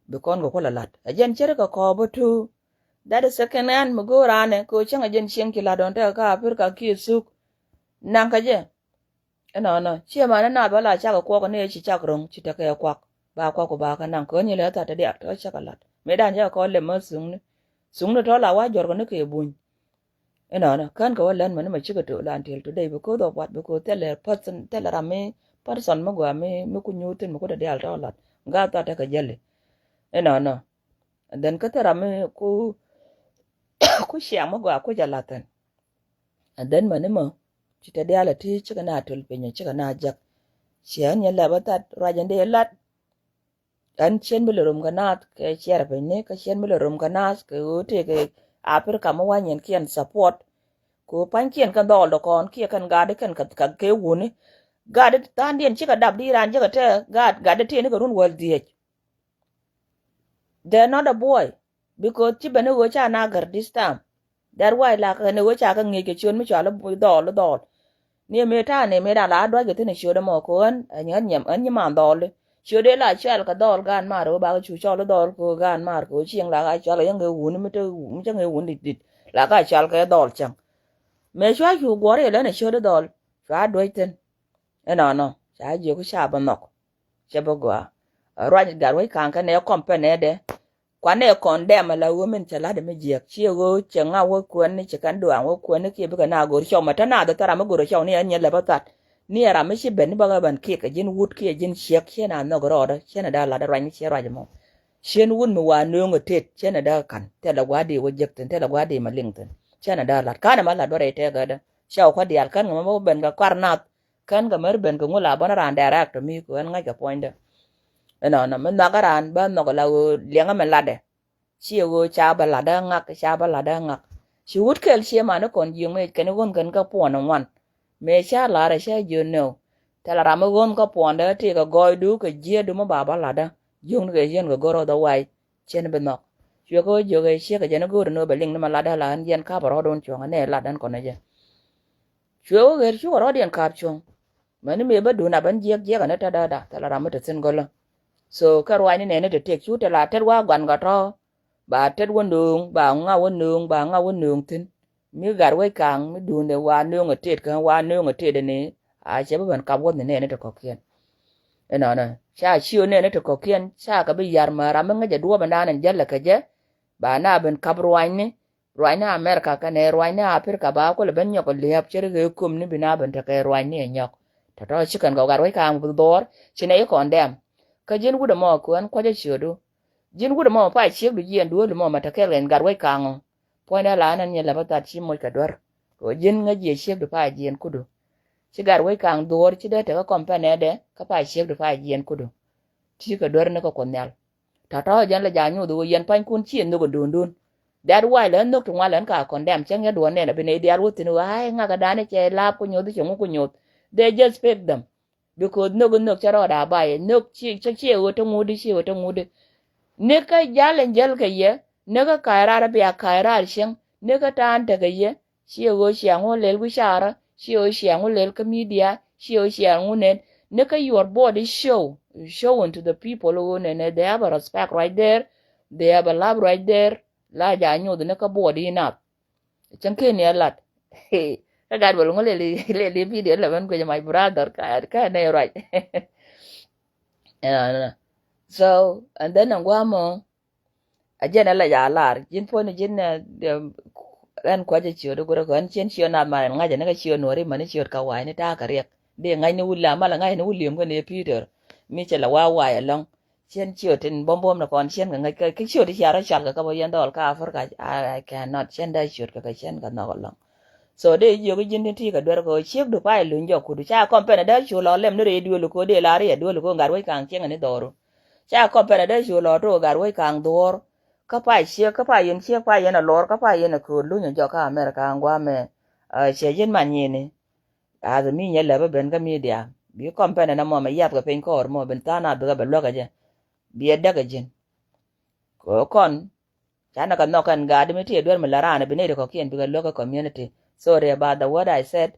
bi kɔn kɛ kulɛ la̱t ɛ jɛn cär kɛ kɔɔp bä tuuc. That the second hand mi go̱o̱r anɛ kɛ ɣöö cäŋ ɛ jɛn cieŋ ci la̱t dɔ̱ŋ tekɛ kä Aprika kiɛ thuk. Naŋ kä jɛ. Ɛnɔnɔ ciɛ man ɛ naath bä la cakɛ kuɔk ni ɛ ci cak ro̱ŋ ci tekɛ ɛ kuak. Ba kuak ku ba kä naŋ kɛ ɣän nyɛ lɛ tha̱t tɛ diaal tɔ cä kɛ la̱t. Mëë dan cä kɛ kɔn lɛ mä thuŋni. Thuŋni tɔ la wa jɔr kɛ ni kɛ buny. Inɔnɔ kän kɛ wä län mäni mɛ cikɛ to̱ la until today because of what? Because thilɛ person, thilɛ ram mi person mi gɔaa mi, mi ku nyuuthin mi ku tɛ diaal tɔ lat. Gaa thɔt tekɛ jäli. Inɔnɔ. And then kä thilɛ ram mi ku, ku ciaŋ mi gɔaa ku jɛ lathin. And then mäni mɛ ci tɛ diaal a ti cikɛ na tul piny cikɛ na jɛk. Ciɛ ni lɛ bä that ruac in dee lat. Ɛn cien mi lɛ rom kɛ naath kɛ ciɛr piny ni, kä cien mi lɛ rom kɛ naath kɛ ɣöö tëëkɛ Africa mi wanyɛn kiɛn support. Kɛ ɣöö pa̱nykiɛn kɛn dhɔɔl dɔ kɔn kiɛ kɛn gaat kɛn kɛ, kɛ, kɛ wuni. Gaat tha̱a̱ŋdiɛn cikɛ dap di raan jekɛ te gaat, gaat tëë ni kɛ run wäl dhiec. They're not a boy. Because ci ben ni ɣöö ca na gär this time. That why la kɛ ni ɣöö ca kɛ ŋi̱i̱c kɛ ciöt mi cɔal i̱ dhɔɔl, i̱ dhɔɔl. Ni mëë ta̱a̱ ni mëë da̱a̱n la a dua̱ckɛ thi̱n ɛ ciöt ɛmɔ kɛ ɣän ɛ nyi, ɛ nyi, ɛ nyi man dhɔɔl i̱. Ciöt ëë la cɔal kɛ dhɔɔl gaan maar ɣöö bakɛ cu cɔl i̱ dhɔɔl kɛ ɣöö gaan maar kɛ ɣöö cieŋ la ka cɔal kɛ yäŋ kɛ wuni mi te mi cäŋ kɛ wuni dit dit. La ka cɔal kɛ dhɔɔl cäŋ. Mëë cua cu guɔ̱r i̱ lɛn ɛ ciöt i̱ dhɔɔl. Cua duäc thi̱n. Inɔnɔ ca jiök ca bä nhɔk. Cɛ bä gɔaa. Ruac gat wec ka̱a̱ŋ kɛnɛ kɔm pɛnɛ dɛ. Kuanɛ kɔn dɛm ala ɣöö min cɛ la̱t mi jiɛk ciɛ ɣöö cɛ ŋa wä kuɛn ni cɛ kɛn duaŋ wä kuɛn ni kiɛ bikɛ na go̱r cɔw mɛ te na dhɛ thara mi go̱r cɔw ni ɛn nyɛ lɛ bä that. Ni ɛ ram mi ci ben ni bä kɛ ben kiɛ kɛ ji̱n wut kiɛ ji̱n ciɛk ciɛ na nhɔk rɔɔdä ciɛ na da̱a̱ la̱t ruac ni ciɛ ruac mɔ. Ciɛn wut mi wa nööŋ ɛ tet ciɛ na da̱a̱ ka̱n thilɛ gua̱a̱di wä jiɛk thi̱n thilɛ gua̱a̱di mɛ liŋ thi̱n ciɛ na da̱a̱ la̱t ka̱n ɛmɛ la̱t bä rɛy tɛɛk ɛ dä. Cɛ wä kua̱ diaal kän ŋä mɛ bä ben kɛ kuar nath. Kän kɛ mär ben kɛ ŋu la bä ni raan direct mi kɛ ɣän ŋa̱c kɛ puɔ̱nydä. Inɔnɔ mi nhɔakä raan bä nhɔk la ɣöö liɛŋä mi latdɛ. Ci ɣöö ca bä latdä ŋak ca bä latdä ŋak. Ci wut kɛl cie mani kɔn jiöŋ mëë kɛn ɣöön kɛn kä puɔ̱n in ŋuan. Mëë ca lar ca jiö nɛw. Thilɛ ram mi ɣöön kä puɔ̱ndä tëëkɛ gɔɔydu kɛ jiäätdu mi ba bä latdä. Jiöŋni kɛ yien kɛ go̱r ɣä dhɔ way. Cien bi nhɔk. Cuɛ kä wä jiök ɛ ciek ɛ jɛn ɛ go̱o̱ri ni wä bɛ liŋ ni ma latdä la ɣän yɛn kap rɔɔdun cuɔ̱ŋ ɛ nɛ latdä kɔn ɛ jɛ. Cuɛ wä ɣer cukɛ rɔɔdiɛn kap cuɔ̱ŋ. Mäni mëë bä duun a bän jiɛk jiɛk ɛ ni tet dääda thilɛ ram mi te thi̱n gɔlä. So kɛ ruaacni nɛɛni te tëk cu te la tet wa guan kɛ tɔ̱. Ba tet wä nööŋ ba ŋa wä nööŋ ba ŋa wä nööŋ thi̱n. Mi gat wec ka̱a̱ŋ mi duundɛ wa nööŋ ɛ tet kä wa nööŋ ɛ tet ɛni. A cɛ bi ben kap wäth ni nɛɛni ti kɔ̱kiɛn. Ɛnɔnɔ ca ciö nɛɛni ti kɔ̱kiɛn ca kɛ bi ya̱r mɛ ram mi ŋäcɛ duɔ̱ɔ̱p ɛndan ɛn jäl ɛ kɛ jɛ. Ba na ben kap ruacni ruacni America kɛnɛ ruacni Africa ba kulɛ ben nyɔk ɛ liäp cɛ ri ɣee köm ni bi na ben tekɛ ruacni ɛ nyɔk. Tɔ̱tɔ̱ ci kɛn kɛ gat wec ka̱a̱ŋ bi dhuɔ̱ɔ̱r ci nɛ ci kɔn dɛm. Kä ji̱n wut ɛmɔ kɛ ɣän kuɔ̱cä ciötdu. Ji̱n wut ɛmɔ pa ciekdu jiɛn dueelu mɔ mɛ te kɛl kɛn gat wec ka̱a̱ŋ ɔ. Puɔ̱nydɛ la ɛn ɛn nyɛ lɛpä that ci moc kɛ duer. Kɛ ɣöö ji̱n ŋäc jiɛ ciekdu pa jiɛn kudu. Ci gat wec ka̱a̱ŋ dhuɔ̱ɔ̱r ci dee tekä kɔm pɛnɛ dɛ kä pa ciekdu pa jiɛn kudu. Ti kɛ duer ni kɛ Kuoth Nhial. Tɔ̱tɔ̱ jɛn lɛ ja̱ nyoth ɣöö yɛn pa̱nykun ci nhök ɛ duundun. That why lɛ nhök ti ŋuan lɛ ɛn ka condemn cäŋ yɛ duɔ̱ɔ̱r nɛn ɛ bi nɛy diaal wä thi̱n ɣöö ay ŋakä da̱a̱n cɛ laap ku nyoth cɛ ŋu ku nyoth. They just pick them. Because nhök nhök cä rɔɔd a bay nhök ci ci ci ɣöö te ŋut ci ɣöö te ŋut. Ni kä jal in jäl kɛ yɛ ni kä ka̱y raar bia ka̱y raar cieŋ ni kä ta̱a̱n tekɛ yɛ. Ci ɣöö cia ŋu lel wi̱caarä ci ɣöö cia ŋu lel kä media ci ɣöö cia ŋu nen. Ni kä your body show showing to the people ɣöö nen they have a respect right there. They have a love right there. La ja̱ nyoth ni kä body enough. Cäŋ ken ni a lat. Kä gat bä luŋä leli leli video lɛ ben kuecä my brother ka ka ne ruac. So and then an guamɔ a jɛn a la ja lar ji̱n puɔni ji̱n ɛn kuacä ciöt a gurä kɔ ɛn cien ciöt nath mar ɛn ŋa̱cä ni kä ciöt nuɔri mani ciöt ka wa̱a̱c ni ta̱a̱ kä riɛk. Di ŋa̱c ni wul la mal a ŋa̱c ni wul li̱em kä ni Peter. Mi cɛ la wa̱a̱ wa̱a̱c alɔ̱ŋ. Cien ciöt tin buɔ̱m buɔ̱m ni kɔn cien kɛ ŋäc kɛ ciöt ti cia rɔ cal kɛ kä bä yɛn dhɔl kä Africa. I, I cannot cien dee ciöt kɛ kɛ cien kɛ nhɔk alɔ̱ŋ. So dee jiök ji̱n tin ti kɛ duer kɛ ciek du pay luny jɔk kudu ca kɔm pɛn a dee cu lɔ lɛm ni rɛy duel ko dee la riɛ duel ko gat wec kaŋ cieŋ ni dhɔru. Ca kɔm pɛn a dee cu lɔ to gat wec kaŋ dhuɔr. Kä pay ciek kä pay yɛn ciek pay yɛn a lɔr kä pay yɛn a köör luny jɔk kä America aŋ guamɛ. Ciɛ ji̱n man nyini. Ath mi nyɛ lɛpä ben kä media bi kɔm pɛn ɛn ɛmɔ mɛ yath kɛ piny kɔɔr mɔ ben tha̱a̱n a bikɛ bɛ luäk ɛ jɛ. Bi ɛ däk ɛ ji̱n. Kɛ kɔn canɛ kɛ nhɔk kɛn gaat mi ti ɛ duer mi la raan ɛ bi nɛy ti kɔ̱kiɛn bikɛ luäk ɛ community. Sorry about the word I said.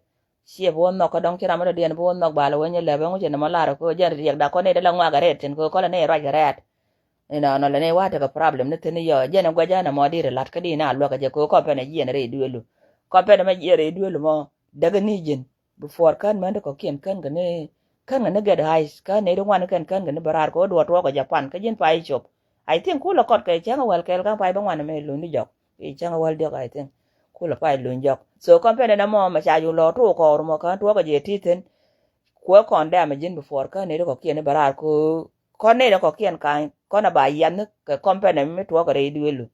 Ciɛ bi wä nhɔk kä dɔ̱ŋ ci ram mi dɔ̱diɛn bi wä nhɔk bal ɛ wä nyɛ lɛpä ŋucɛ nɛ mɔ lar ɛ kɛ jɛn riɛk dak kɔn nɛy dee la ŋuak ɛ rɛɛt thi̱n kɛ kɔn ɛ nɛy ruac kɛ rɛɛt. Inɔnɔ lɛ nɛy wa tekɛ problem ni thi̱n yɔ jɛn ɛ guɛc ɛn ɛmɔ di̱t ɛ la̱t kä di na luäk ɛ jɛ kɛ kɔn pɛn ɛ jiɛn rɛy duelu. Kɔn pɛn ɛ mɛ jiɛn rɛy duelu mɔ däk ɛ ni ji̱n. Before kän män ti kɔ̱kiɛn kän kɛ ni Kän kɛ ni get high, kän ni di ŋuan kɛn, kän kɛ ni bɛ raar kɛ wä duɔt tuɔɔk kɛ Japan, kä ji̱n pay cop. I think kulɛ kɔt kɛ cäŋ wäl kɛɛl, kän pay bä ŋuan mɛ luny di jɔk. I̱ cäŋ wäl diɔk, I think. Kulɛ pay luny jɔk. So company na mɔ mɛ ca yuŋ lɔ tuɔɔk kɔɔr mɔ kän tuɔɔk kɛ jɛ ti thin. Kuɛ kɔn dɛm ji̱n before, kän ni di kɔkiɛn ni bɛ raar kɛ kɔn ni di kɔkiɛn kany, kɔn a ba yian kɛ company mi tuɔɔk kɛ rɛy duëlu.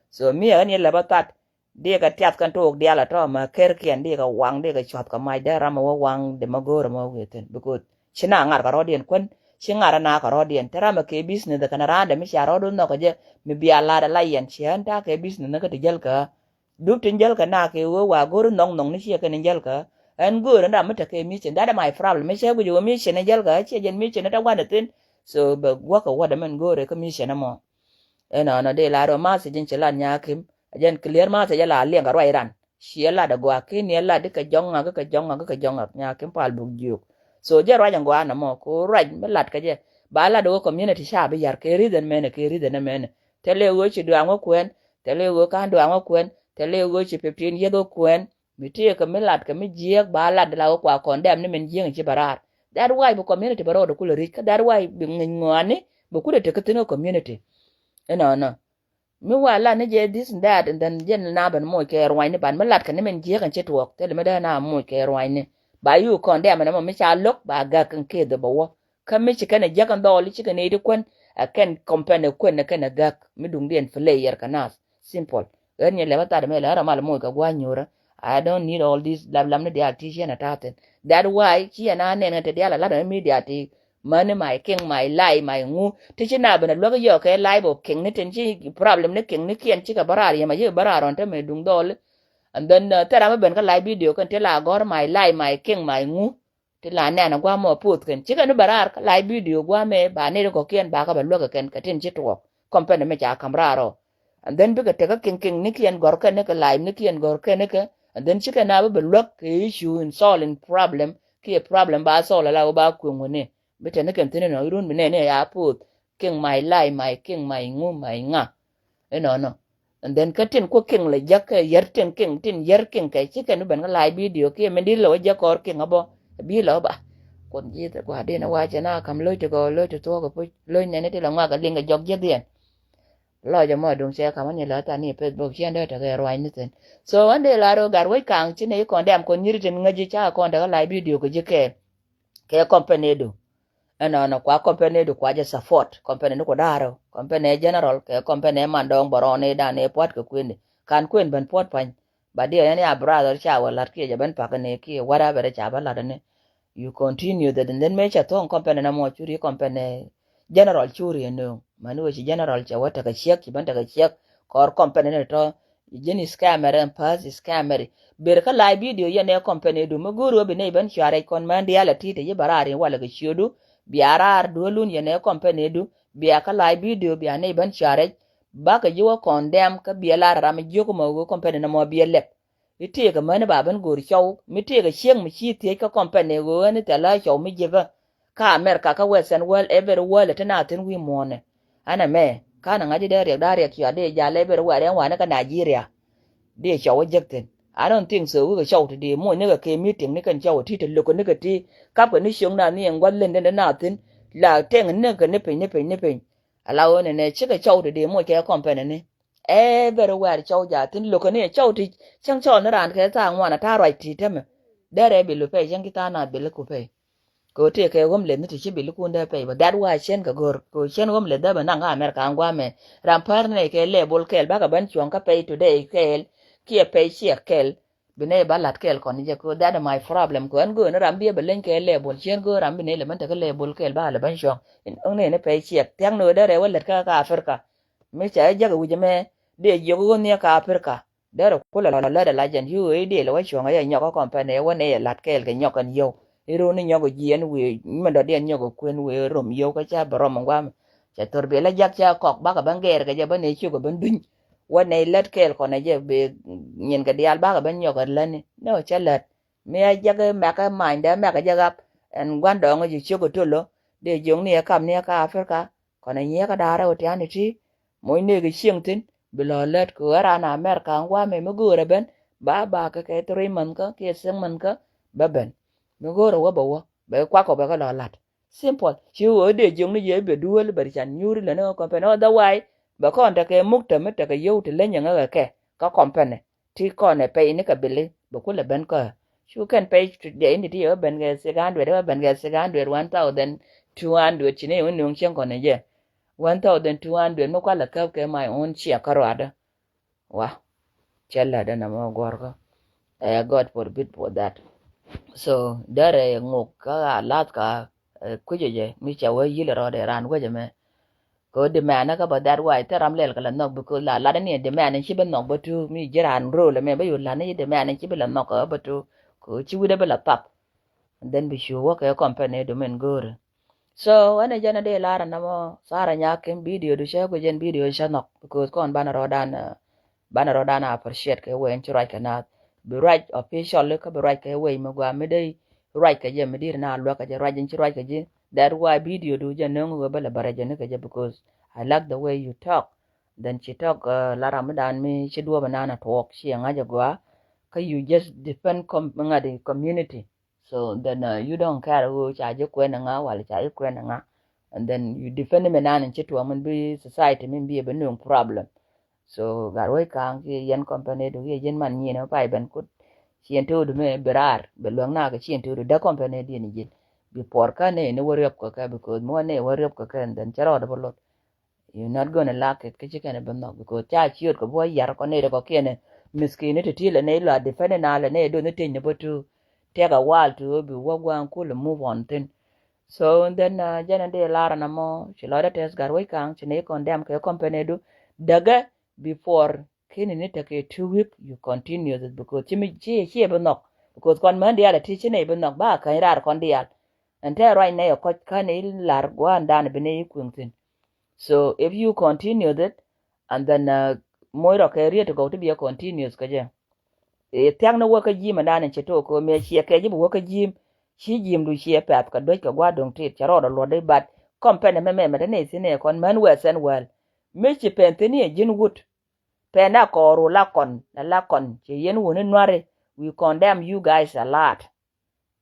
So mi ɛ ni lɛ bä that. Dikɛ tiath kɛn tok diaal a tɔ ma ker kiɛn dikɛ waŋ, dikɛ cuath kɛ mac dee ram a wä waŋ de ma go̱o̱r ma wä wethin. Because ci na ŋa̱r kɛ rɔ̱diɛn kuän, ci ŋa̱r a na kɛ rɔ̱diɛn. Te ram a kɛ business kɛn a raan de mi cia rɔ̱du nhɔk kɛ jɛ, mi bia lat a la yɛn ciɛ ɛn ta kɛ business ni kä ti jäl kɛ. Dup tin jäl kɛ na kɛ wee wa go̱o̱r nhɔk nhɔk ni ciɛ kɛn in jäl kɛ. Ɛn go̱o̱r ɛn ram mi te kɛ mission. That is my problem. Mi cɛ guic wä mission in jäl kɛ, ciɛ jɛn mission in te gua̱n ithin. So bɛ guäk kɛ wä de mɛn go̱o̱r ɛ kä mission ɛmɔ. Ɛnɔnɔ dee la rɔ message in ci lat Nyakim. A jɛn clear message a la liɛŋ kɛ ruac ran. Ci a lat a gɔaa, kin ni a lat di kɛ jɔŋ ŋak, kɛ jɔŋ ŋak, kɛ jɔŋ ŋak, Nyakim pal buk jiök. So jɛ ruac in gɔaa nɔmɔ, ko ruac mi lat kɛ jɛ. Ba lat wä community ca bi yar kɛ reason mɛnɛ, kɛ reason mɛnɛ. Tɛlɛ wä ci duaŋ wä kuɛn, tɛlɛ wä kan duaŋ wä kuɛn, tɛlɛ wä ci fifteen years wä kuɛn. Mi tëëkɛ mi lat kɛ mi jiɛɛk ba lat la wä kua kɔn dɛm ni min jiɛɛk in ci bɛ raar. That why bi community bɛ rɔɔdɛ kulɛ ri̱c kä, that why bi ŋi̱ny ŋɔaani bi kulɛ tek kä thi̱n kä community. Inɔnɔ mi wa lat ni jɛ this and that, and then jɛn na ben moc kɛ ruanyni, ban mi lat kɛ ni min jiɛɛk in ci tuɔɔk, thilɛ mi dee na moc kɛ ruanyni. Ba yuk kɔn dɛm ɛn ɛmɔ mi ca lo̱k ba gak in keth bɛ wä. Kä mi ci kɛn ɛ jiäk in dhɔɔl, ci kɛn ɛ ti kuän, ɛ kɛn company kuän, ɛ kɛn ɛ gak mi duŋdiɛn player kɛ nath. Simple. Ɣän nyɛ lɛpä thatdɛ mɛ lɛ ɣän rɔ mal moc kɛ gua̱a̱c nyuurä. I don't need all this lam lam ni diaal ti ciɛn a ta̱a̱ thi̱n. That why ci ɛn a nɛn ɣän te diaal a lat ɣän mi diaal ti mäni my king, my life, my ŋu. Ti ci na ben a luäk yɔɔk kɛ life of king ni tin ci problem ni king ni kiɛn cikɛ bä raar yɛm a yikɛ bä raar ɣän te mɛ duŋ dhɔɔli. And then uh, thil ram mi ben kä live video kɛn ti la gɔ̱r my life, my king, my ŋu. Ti la nɛn a gua̱a̱mɔ puɔth kɛn. Cikɛ ni bɛ raar kä live video gua̱a̱mɛ ba nɛy ti kɔ̱kiɛn ba kä bɛ luäk kɛ kɛn kɛ tin ci tuɔɔk. Company mi ca ka̱m raar ɔ. And then bikɛ tekä kiŋ kiŋ ni kiɛn gɔ̱r kɛn ni kɛ live ni kiɛn gɔ̱r kɛn ni kɛ. And then cikɛ na bi bɛ luäk kɛ issue in solving problem. Kiɛ problem ba solve ala wä ba kueŋ wä ni. Bi te ni kɛn thi̱n inɔ irun bi nɛn ni a ya puɔth. King my life, my king, my ŋu, my ŋa. Inɔnɔ. And then kä tin kuä king lɛ jäk kɛ yär tin king, tin yär king kɛ ci kɛn bi ben kä live video kiɛ min di lɛ wä jäk kɔr king abɔ. Bi lɛ wä ba. Kun ji̱ thɛ gua̱a̱r din a wacɛ na kam lo̱c ti gɔɔ, lo̱c ti thuɔk kɛ puc, lo̱c nɛni ti lɛ ŋuak kɛ liŋ kɛ jɔk ji̱ dhiɛn. Lɔc ɛmɔ duŋ cɛ kam ani lɛ than ni Facebook ciɛn dee tekɛ ruany ni thin. So ɣän dee la rɔ gat wec kaŋ ci nɛ i̱ kɔn dɛm kɔn nyiri tin ŋäc ji̱ ca kɔn tekɛ live video kɛ ji̱ kɛɛl. Kɛ company du. Ɛnɔnɔ kua company du kua jɛ support. Company ni ku da̱a̱r ɔ. Company general kɛ company man dɔ̱ŋ bɛ rɔɔni dan ni puɔt kɛ kuëni. Kan kuën ben puɔt pany. But diɛ ɛn ya brother ca wä lat kiɛ jɛ ben pak ni kiɛ whatever ca bä lat ni. You continue that and then mëë cɛ thuɔ̱ŋ company na mɔ curi company general curi ɛnööŋ. Mani wä ci general cɛ wä tekɛ ciɛk, ci ben tekɛ ciɛk. Kɔr company ni tɔ ji̱n scammer ɛn pa̱th scammer. Ber kä live video yɛn ɛ company du mi go̱o̱r wä bi nɛy ben cuarɛ kɔn mɛn diaal a ti̱i̱ te yi bɛ raar in walɛ kɛ ciötdu. Bia raar duölun yɛn ɛ company du bia kä live video bia nɛy ben cuarɛ. Bakɛ ji̱ wä kɔn dɛm kä bia lar ram jiök mɔ wä company nɔmɔ bia lɛp. I̱ tëëkɛ mäni ba ben go̱o̱r cɔw mi tëëkɛ cieŋ mi ci thiec kä company wä ni thɛlä cɔw mi ji̱pä. Kä America kä Western world, every world ti na thi̱n wi̱i̱ muɔ̱ɔ̱nɛ. Ɛn ɛmɛ ka̱n ɛ ŋa̱c i̱ dee riɛk da̱a̱ riɛk ciɔt dee jal every world ɛn wanɛ kä Nigeria. Dee cɔw ɛ jek thi̱n. I don't think so. Wikɛ cɔw ti dee muɔ̱ɔ̱ny nikɛ kɛ meeting ni kɛn cɔw ti ti lo̱k nikɛ ti kapkɛ ni cio̱ŋ na ni ɛn gua̱th lendɛ ni na thi̱n. La tɛŋ nikɛ ni piny ni piny ni piny. Ala ɣöö nɛnɛ cikɛ cɔw ti dee muɔ̱ɔ̱ny kɛ company ni. Every world cɔw jaathin lo̱kɛ ni cɔw ti cäŋ cɔl ni raan kɛ thaak ŋuan a ta̱a̱ ruac ti tämɛ. Derɛ bil bi pɛy cäŋ ki thaak naath bil ku pɛy. Kɛ ɣöö tëë kɛ ɣöm leth ni ti ci bil kun dee pɛy bä that why cien kɛ go̱r kɛ ɣöö cien ɣöm leth dee bɛ naŋ kä America an guamɛ. Ram pär nɛy kɛ level kɛl bakɛ ben cuɔ̱ŋ kä pɛy today kɛl kiɛ pɛy ciɛ kɛl. Bi nɛy ba la̱t kɛɛl kɔn jɛ kɛ ɣöö that is my problem kɛ ɣän göön ram biɛ bɛ leny kɛ level cien göön ram bi nɛy lɛ ben tekɛ level kɛl bakɛ lɛ ben cuɔ̱ŋ. Ɣän nɛy ni pɛy ciɛ thia̱k ni ɣöö derɛ wä lät kä kä Africa. Mi ca jɛ jäk wi̱c ɛmɛ dee jiök ɣöö nhiɛ kä Africa. Derɛ kulɛ lɔ lät ala jɛn ci ɣöö i̱ dee lɛ wä cuɔ̱ŋ ɛ yɛ nyɔk kä company ɛ wä nɛy ɛ la̱t kɛɛl kɛ nyɔk kɛn yio̱w. I̱ run ni nyɔk jiɛn wëë mi dɔ̱diɛn nyɔk kuën wëë rom yio̱w kä ca bɛ rom in guamɛ. Cɛ thor biɛ la jak ca kɔk bakɛ ben gɛɛr kɛ jɛ ben nɛ ciök kɛ ben duny. Wä nɛ lät kɛɛl kɔn ɛ jɛ bɛ nyin kɛ diaal bakɛ ben nyɔk kɛ lätni. Nɛ ɔ cɛ lät mi a jak mɛk ɛ many dee mɛk ɛ jɛ ɣap. Ɛn gua̱n dɔɔŋ ɛ jɛ ciök kɛ tol ɔ dee jiök ni ɛ kap ni ɛ ka Africa. Kɔn ɛ nyiɛ kä da̱a̱r ɛ wä tiani ti moc nɛɛk ɛ cieŋ thi̱n. Bi lɔ lät kɛ ɣöö ɛ raan America in guamɛ mi göörä ben ba ba kɛ kɛ three month kä kiɛ six month kä bä ben. Mi göörä wä bɛ wä. bɛ kuak kɔ bɛ kɛ lɔ lat. Simple. Ci ɣöö dee jiökni jɛ bɛ duel bɛ ri can nyuuri lɛ ni kä company. Otherwise bɛ kɔn tekɛ muk tɛmɛ tekɛ yio̱w ti leny ŋäkɛ kɛ kä company ti kɔn ɛ pay ni kɛ bili bɛ kulɛ ben kä. Cu kɛn pay ti dee in ti ti yɛ ben kɛ six hundred, ben kɛ six hundred, one thousand two hundred, ci ni yɛ wä nuŋ cieŋ kɔn jɛ. One thousand two hundred mi kualɛ käp kɛ my own check kä ruadä. Wa cɛ lɛ dɛ nɛ mɔ guɔrkä. Ɛ, God forbid for that. So derɛ ŋok kä a lath ka, ɛ, kucä jɛ mi cɛ wä yil rɔɔdɛ ran wecɛ mɛ. Kɛ wä demand kä bä that way thɛ ram lɛl kɛ lɛ nhɔk, because la lat ni demand ci bä nhɔk bä tu mi ji̱ ran rol mɛ bä yu lat ni demand ci bä lɛ nhɔk kɛ bä tu. Kɛ wä ci wi̱dɛ bä lɛ thap. And then bi cu wä kɛ company du min go̱o̱rä. So ɛn ɛ jɛn ɛ dee lar ɛn ɛmɔ Sarah Nyakim, video du cä guic jɛn video cä nhɔk, because kɔn banɛ rɔɔdan, uh, banɛ rɔɔdan appreciate kɛ wee in ci ruac kɛ naath. Bi ruac officially kä bi ruac kɛ wee mi gua mi dee ruac kɛ jɛ mi dir na luäk kɛ jɛ ruac in ci ruac kɛ ji̱. That why video du jɛ nöŋ wee bä lɛ bärɛ jɛ ni kɛ jɛ, because I like the way you talk. Then ci talk, uh, la ram mi dan mi ci duɔp ɛnan a tuɔɔk ci ɛ ŋa̱c ɛ gua. Kä you just defend com-, ŋa̱t community. So then, uh, you don't care who ca ji̱ kuɛn ŋa wala ca ji̱ kuɛn ŋa. And then you defend mi nan in ci tuɔɔk min bi society min bi a bi nuŋ problem. So gat wec kaŋ ki yɛn company du ki yɛn man nyin pa iben kut. Cien tu du mi bi rar bi luäŋ na ki cien tu du dä company di ni jin. Bi puɔr kä ni ni wä riop kä kɛ, because mi wä ni wä riop kä kɛ, and then cɛ rɔɔd bi lot. You not gonna lack it kä ci kɛn bi nhɔk, because ca ciöt kɛ bi wä yar kɔ ni di kɔ kiɛn. Miskin ni ti ti lɛ ni lɔ defend na lɛ ni do ni teny ni bä tu. Take a while to bi wä gua̱a̱ŋ kul move on thin. So then, uh, jɛn in dee lar ɛn ɛmɔ ci lɔcdä tɛth gat wec kaŋ ci ni condemn kɛ company du. Dägɛ before kini ni tekɛ two week you continue this, because ci mi ci ci bi nhɔk, because kɔn män diaal ti ci ni bi nhɔk ba käny rar kɔn diaal. And tɛ ruac ni kɔc kä ni lar gua̱a̱n dan bi ni kuiŋ thin. So if you continue this, and then, uh, moc rɔ kɛ riet ti gɔw ti bi a continuous kä jɛ. Ɛ thiak ni wä kä ji̱ mɛ dan in ci tok kɛ mɛ ciɛ kɛ ji̱ bi wä kä ji̱. Ci ji̱ du ciɛ pɛth kɛ duec kɛ gua̱a̱r duŋ tit cɛ rɔɔd a luɔt di, but company mɛ mɛ mɛ ti ni thin ni kɔn män wɛ sɛn wɛl. Mi ci pɛn thin ni ɛ ji̱n wut. Pɛn a kɔɔr wu la kɔn la la kɔn ci yɛn wuni nuari. We condemn you guys a lot.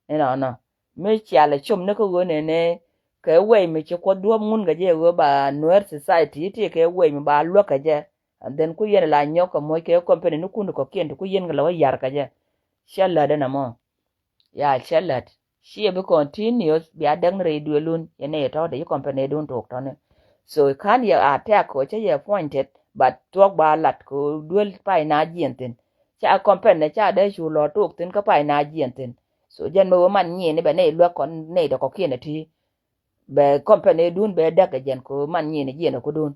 Inɔnɔ mi cial ɛ com ni kä ɣöö nɛnɛ kɛ wɛy mi ci kuɔth duɔ̱ɔ̱p ŋun kɛ jɛ ɣöö ba nueer society ti kɛ wɛy mi ba luäk kɛ jɛ. And then ku yɛn la nyɔk kɛ moc kɛ company ni kun kɔ̱kiɛn ti ku yɛn kɛ la wä yar kɛ jɛ. Cɛ lät ɛn ɛmɔ. Ya cɛ lät. Ci ɛ bi continuous bia däk ni rɛy duëlun yɛn ɛ tɔ̱ dee ci company dun tok tɔ̱ni. So kan yɛ attack kɛ cä yɛ appointed, but thuɔ̱k ba lat kɛ duel pay na jiɛn thin. Ca company ca dee cu lɔ tok thin kä pay na jiɛn thin. So jɛn mi wä man nyin ni bɛ nɛy luäk kɔn nɛy dɔ̱kɔkiɛn ɛ ti. Bɛ company dun bɛ däk ɛ jɛn kɛ man nyin ni jiɛn ɛ kudun.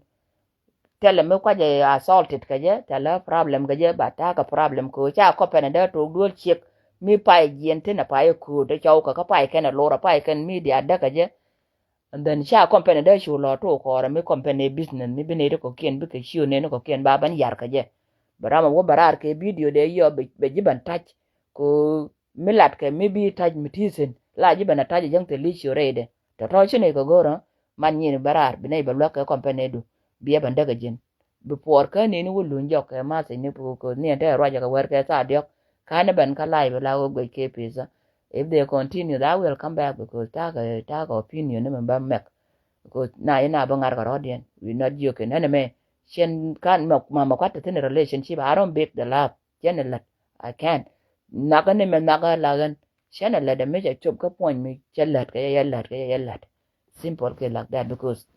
Thilɛ mi kuacɛ assaulted kɛ jɛ, thilɛ problem kɛ jɛ, but ta̱a̱ kɛ problem kɛ ca company dee tok duel ciek. Mi pay jiɛn thin ɛ pay ɛ ko̱o̱t ɛ cɔw kɛ kä pay kɛn ɛ lor ɛ pay kɛn mi diaal däk kɛ jɛ. And then ca company dee cu lɔ tok kɔɔrɛ mi company business mi bi nɛy ti kɔ̱kiɛn bikɛ ciö nɛy ni kɔ̱kiɛn ba ben yar kɛ jɛ. Bɛ ram a wä bɛ raar kɛ video dee yɔ bɛ ji̱ ben ta̱c. Kɛ mi lat kɛ mi bi ta̱c mi ti thin la ji̱ ben a ta̱c a jäŋ thil i̱ ciö rɛydɛ. Tɔ̱tɔ̱ ci nɛy kɛ go̱rä man nyin bɛ raar bi nɛy bɛ luäk kɛ company du. Bi ɛ ben däk a ji̱n. Bi puɔr kä nɛy ni wä luny jɔk kɛ math ni kɛ ni ɛn te ruac kɛ wɛr kɛ thaak diɔ̱k. Ka̱n ɛ ben kä live la wä guic kɛ pizza. If they continue, I will come back because ta̱a̱ kɛ ta̱a̱ kɛ opinion ni mɛ bä mɛk. Because na yɛn a bä ŋa̱r kɛ rɔ̱diɛn. We not joking. Ɛn ɛmɛ cɛn kan mɛ mama kuat te thin relationship. I don't big the love. Cɛn ɛ lät. I can't. Nhak ni mɛ nhak la ɣän. Cɛn ɛ lät ɛ mi cɛ cop kä puɔ̱ny mi cɛ lät kɛ yɛ lät kɛ yɛ lät. Simple kɛ like that because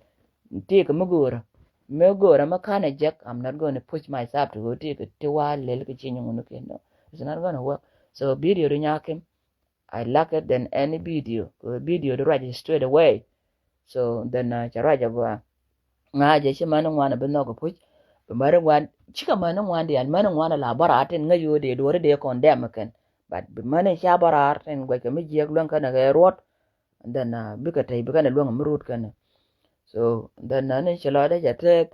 ti kɛ mi go̱o̱rä. Mi go̱o̱rä mi ka̱n ɛ jek, I'm not gonna push myself to go ti kɛ ti wa lel kɛ ci nyuŋ ni kɛ no. It's not gonna work. So video du Nyakim, I like it than any video. Kɛ video du ruac straight away. So then, uh, cɛ ruac a gua. Ŋa̱cɛ ci mani ŋuan a bi nhɔk a puc. Bi mani ŋuan, cikɛ mani ŋuan diaal, mani ŋuan a la bä raar tin ŋäc ɣöö dee duɔri dee condemn kɛn. But bi mani ca bä raar tin guɛckɛ mi jiɛk luäŋ kɛn a kɛ ruɔt. And then, uh, bikɛ tɛy bikɛn a luäŋ a mi rut kɛn. So then, uh, ni ci lɔcdä cɛ tɛth.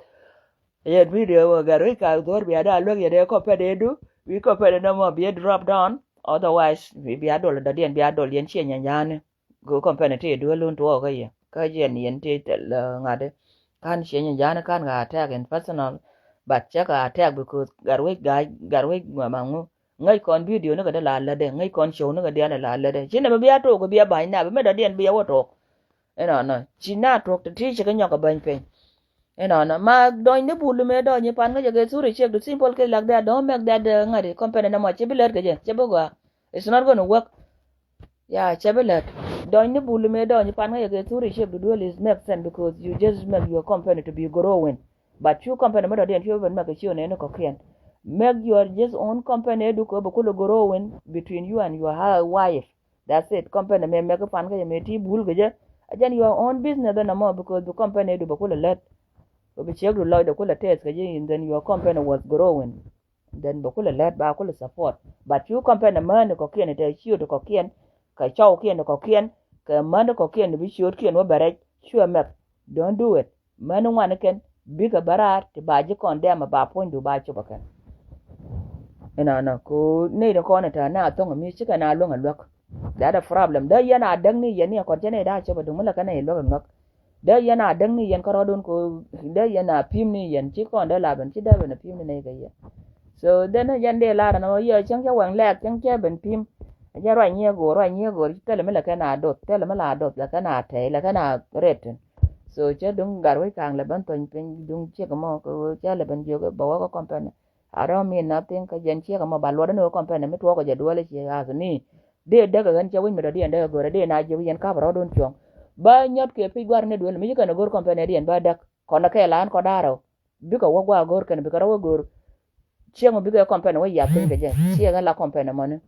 Yɛn video wä gat wec ka dhuɔr bia da luäŋ yɛn ɛ company du. Wi company nɔmɔ bia drop down. Otherwise bia dol dɔ̱diɛn bia dol yɛn ciɛ nyanyani. Go company ti duel lun tuɔɔk kä yɛ kä jɛn yɛn ti thil, uh, ŋa̱t. Kan ciɛ nyanyani kan ka attack in personal. But cɛ ka attack because gat wec gat wec ŋuɛ ma ŋu. Ŋäc kɔn video ni kɛ dee la lätdɛ, ŋäc kɔn show ni kɛ diaal la lätdɛ. Ci nɛ bɛ bia tok kɛ bia ba̱ny na bɛ mɛ dɔ̱diɛn bia wä tok. Inɔnɔ ci na tok ti ti ci kɛ nyɔk kɛ bäny piny. Inɔnɔ ma dɔny ni bul mi dɔny pan kä jɛ kɛ thuri ciek du simple kɛ lak that, don't make that, uh, ŋa̱t company na mɔ ci bi lät kɛ jɛ, ci bi gɔaa. It's not gonna work. Ya, cɛ bi lät. Dɔny ni bul mi dɔny pan kä yɛ kɛ thuri ciek du duel is make sense because you just make your company to be growing. But cu company mi dɔ̱diɛn cu ben make cio neni kɔkiɛn. Make your just own company du kɛ bi kul growing between you and your ha- wife. That's it. Company mi make pan kä yɛ mi ti bul kɛ jɛ. A jɛn your own business ɛn amɔ because bi company du bi kul lät. Bi ciek du lɔc de kul test kɛ jɛ, and then your company was growing. Then bɛ kulɛ lät ba kulɛ support. But cu company mäni kɔkiɛn tɛ ciöt kɔkiɛn, kɛ cɔwkiɛn kɔkiɛn, kɛ mäni kɔkiɛn bi ciötkiɛn wä bɛ rɛc, cuɛ mɛk. Don't do it. Mäni ŋuani kɛn bikɛ bä raar ti ba ji̱ kɔn dɛmɛ ba puɔ̱nydu ba cop ɛ kɛn. Inɔnɔ ko nɛy ni kɔn ɛ tɛ̈ na thɔŋ ɛ mi cikɛ na luäŋ ɛ luäk. That a problem. Dee yɛn a däŋ ni yɛn ni ɛ kɔn cɛ nɛy da̱a̱ cop ɛ duŋ mi lɛ kɛn ɛ luäk ɛ luäk. Dee yɛn a däŋ ni yɛn kärɔɔdun ko, dee yɛn a pi̱m ni yɛn ci kɔn dee la ben ci dee ben a pi̱m ni nɛy kɛ yɛn. So then yɛn dee lar ɛn ɔ yɛ cäŋ cä wɛŋ lɛɛk cäŋ cä ben pi̱m. Jɛ ruac nyiɛ go̱o̱r, ruac nyiɛ go̱o̱r, thilɛ mi lɛ kɛn a doth, thilɛ mi la doth, lɛ kɛn a tɛy, lɛ kɛn a ret. So cä duŋ gat wec kaŋ lɛ ben thony piny duŋ ciek mɔ kɛ ɣöö cä lɛ ben jiök bɛ wä kä company. I don't mean nothing kä jɛn ciek mɔ ba luɔt ni wä company mi tuɔɔk kɛ jɛ duɔl i̱ ciek as mi. Dee däk ɛ ɣän cɛ wi̱c mi dɔ̱diɛn dee ɛ go̱r ɛ dee na jiök yɛn kap rɔɔdun cuɔ̱ŋ. Bä nyɔt kɛ pi̱c gua̱r ni duel mi ci kɛn ɛ go̱r company diɛn bä däk. Kɔn ɛ kɛɛl an kɔn da̱a̱r ɔ. Bikɛ wä gua̱a̱ go̱r kɛn bikɛ rɔ wä go̱r. Ciek mi bikɛ company wä yath piny kɛ jɛ. Ciek ɛ la company mɔni.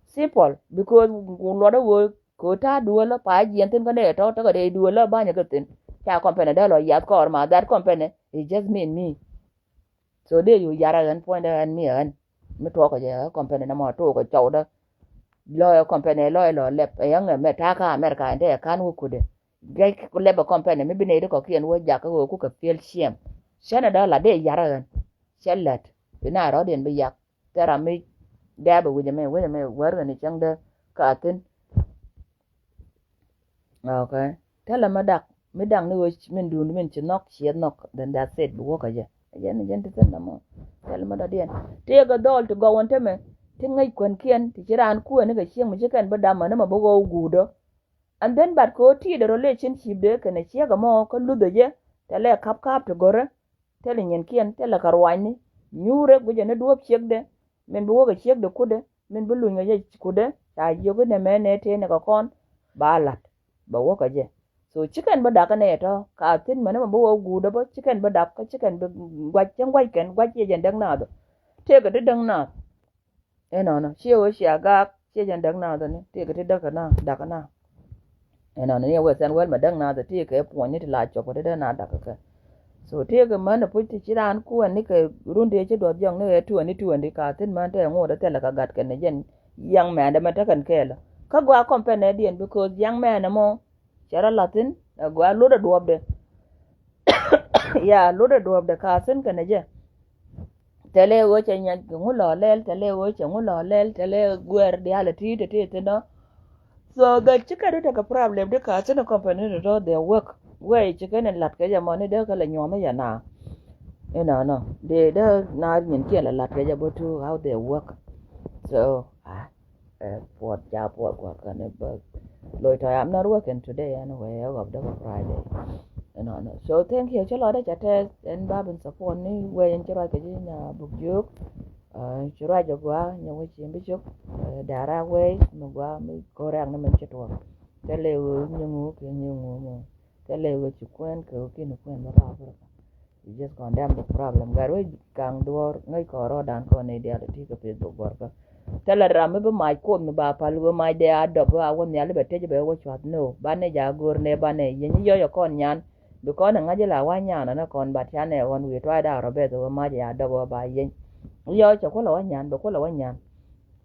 Simple. Because luɔt ɛ ɣöö kɛ ɣöö ta̱a̱ duel ɛ pa̱a̱c jiɛn thi̱n kä nɛ ɛ tɔ̱ tekɛ dee duel ɛ ba̱nyɛ kɛ thi̱n. Ca company dee lɔ yath kɔɔr ma that company is just mean me. So dee yo̱ yar ɛ ɣän puɔ̱nydɛ ɣän mi ɛ ɣän. Mi tuɔɔkɔ jɛ ɛ company nɔmɔ tuɔɔkɔ cɔwdä. Lɔɔyɛ company lɔɔyɛ lɔ lɛp ɛ yäŋ ɛ mɛ ta̱a̱ kä America ɛn te ɛ ka̱n wä kudɛ. Gɛc lɛp ɛ company mi bi nɛy ti kɔkiɛn wä jakä ɣöö kukɛ piɛl ciɛm. Cänɛ dɔ̱ la dee yar ɛ ɣän. Cä lät. Bi na rɔ̱diɛn bi yak. Thil ram mi dɛɛp ɛ wi̱c ɛmɛ wi̱c ɛmɛ wär ɣän ɛ cäŋdä ka thi̱n. Okay. Tɛlɛ mi dak mi dak ni ɣöö min duun min ci nhɔk ciɛ nhɔk, then that's it, bi wä kä jɛ. Jɛn jɛn ti thin namɔ. Tɛlɛ mi dɔ̱diɛn tëëkɛ dhɔl ti gɔw ɛn temɛ ti ŋäc kuɛnkiɛn ti ci raan kuɛn ni kɛ cieŋ mi ci kɛn bi dam ɛn ɛmɔ bi ɣɔw guudɔ. And then but kɛ ɣöö ti̱i̱dɛ relationship dee kɛnɛ ciek ɛmɔ kä luthɛ jɛ tɛlɛ kap kap ti gɔ̱rä. Tɛlɛ nyinkiɛn tɛlɛ kɛ ruacni nyuurɛ guicɛ ni duɔ̱ɔ̱p ciekdɛ. Min bi wäkɛ ciekdɛ kutdɛ min bi luny kɛ jɛ kutdɛ ca jiök inɛ mɛ nɛ tëë ni kɛ kɔn. Ba la̱t bɛ wäkɛ jɛ. So ci kɛn bi dak inɛ tɔ̱ ka thi̱n mɛn mɛ bi wä guutdɛ bä ci kɛn bi dak kä ci kɛn bi guac cäŋ guac kɛn guac ciɛ jɛn däk naath. Tëëkɛ ti däk naath. Inɔnɔ ciɛ wee cia gaak ciɛ jɛn däk naath ni tëëkɛ ti däk na dak na. Inɔnɔ ni wee thɛn wɛl mɛ däk naath tëëkɛ puɔ̱ny ni ti la cɔp kɛ ti däk na dak kɛ. So tëëkɛ män ɛ puc ti ci raan kuɛn ni kɛ run tëë ci duɔth jɔŋ ni ɛ tuɛn ni tuɛn di ka thi̱n män tɛ ŋot ɛ thilɛ kɛ gat kɛn ni jɛn. Young man dɛ mɛ tekɛn kɛɛlä kä gɔaa company diɛn because young man ɛmɔ. Cɛ rɔ la̱thi̱n ɛ gɔaa lotdɛ duɔ̱ɔ̱pdɛ. Ya lotdɛ duɔ̱ɔ̱pdɛ ka thi̱n kɛnɛ jɛ. Tɛlɛ ɣöö cɛ nyac kɛ ŋu lɔ lɛl tɛlɛ ɣöö cɛ ŋu lɔ lɛl tɛlɛ guɛɛr diaal ɛ ti̱i̱t ɛ ti̱i̱t thi̱n ɔ. So the ci kɛn tekɛ problem di ka thi̱n ɛ company ni tɔ̱ their work. Wee ci kɛn in la̱t kɛ jɛ mɔ ni dee kɛ lɛ nyuɔ̱th ni jɛ na. Inɔnɔ dee dee na nyin kiɛ lɛ la̱t kɛ jɛ bä tu how they work. So ah. Ɛ puɔt ca puɔt kuɔt kɛn i̱ bä loc tɔ̱ I'm not working today anyway ɛ ɣɔp däk ɛ Friday. Ɛnɔnɔ so thank you ci lɔt dee ca tɛth ɛn ba bin support ni wee ɛn ci ruac kɛ ji̱ nya buk jiök. Ci ruac ɛ gua̱a̱ nya wee ci bi cuk. Dara wee mi gua̱a̱ mi ko̱rɛk ni min ci tuɔɔk. Thilɛ ɣöö nyiŋu kɛ nyiŋu mɔ. Thilɛ ɣöö ci kuɛn kɛ ɣöö kini kuɛn bä pa Africa. You just condemn the problem. Gat wec kaŋ duɔ̱ɔ̱r ŋäc kɔɔr rɔɔdan kɔn nɛy diaal ti kɛ Facebook gɔrkä. Thilɛ ram mi bi mac kuoth mi ba pal wee mac dee a dɔp wee a wä nhial i̱ bɛ tec bɛ wä cuath no ba nɛc a go̱o̱r nɛ ba nɛ yieny i̱ yɔc ɛ kɔn nyan. Bi kɔn ɛ ŋa̱c ila wa nyan ɔnɛ kɔn bat ca nɛ ɣɔn wi̱i̱ tuac daak rɔ bɛth wee mac a dɔp wee ba yieny. I̱ yɔc cɛ kuɔlɛ wä nyan bɛ kuɔlɛ wä nyan.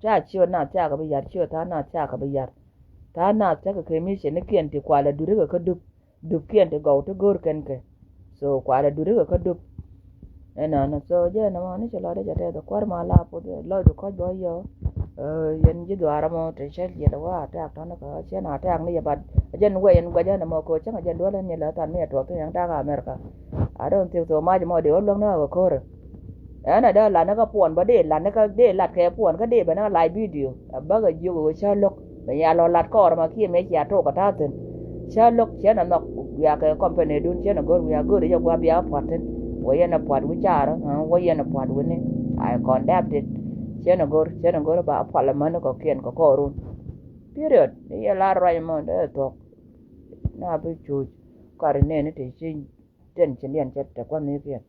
Ca ciöt nath cakɛ bi yar ciöt tha̱a̱ŋ nath cakɛ bi yar. Tha̱a̱ŋ nath cakɛ kɛ mi cɛ ni kiɛn ti kualɛ duri kɛ kä dup. Dup kiɛn ti gɔw ti go̱o̱r kɛn kɛ. So kualɛ duri kɛ kä dup. Ɛnɔnɔ so jɛ nɔmɔ ni ci lɔcdɛ jɛ tɛth kuäär ma la puth lɔcdu kɔc bä yɔ. Yɛn ji̱ dhuaar ɛmɔ ti cä jiɛt ɛ wä attack tɔ̱ni kɛ cɛn attack ni yɛ but jɛn wee yɛn guɛcä nɔmɔ kɛ cäŋ jɛn duɔl ɛn yɛ lɛ than mi yɛ tuɔk thin yɛn dak America. I don't think so mac ɛmɔ dee wä luäk ni ɛ kɛ ko̱rɛ. Ɛn a dee lat ni kä puɔn bä dee lat ni kä dee lat kɛ puɔn kä dee bɛ ni kä live video. A bäkɛ jiök ɣöö cä lo̱k bɛ ya lɔ lat kɔɔr ma kiɛ mëë cia tok kä ta̱a̱ thi̱n. Cä lo̱k cɛ nɛ nhɔk wiakɛ company dun cɛ nɛ go̱r wiak go̱r i̱ jɛ gua̱a̱ bia pua̱t thi̱n. Wä yɛn ɛ pua̱t wi̱c caarä wä yɛn ɛ pua̱t wi̱ni. I condemned it. Cɛ nɛ go̱r cɛ nɛ go̱r ba pual ɛmäni kɔ̱kiɛn kɛ kɔɔrun. Period. I̱ yɛ lar ruac mɔ dee thuɔ̱k. Na bi cuuc kɔri nɛɛni te ci tɛn ci liɛn cɛ tɛ kuan ni kiɛn.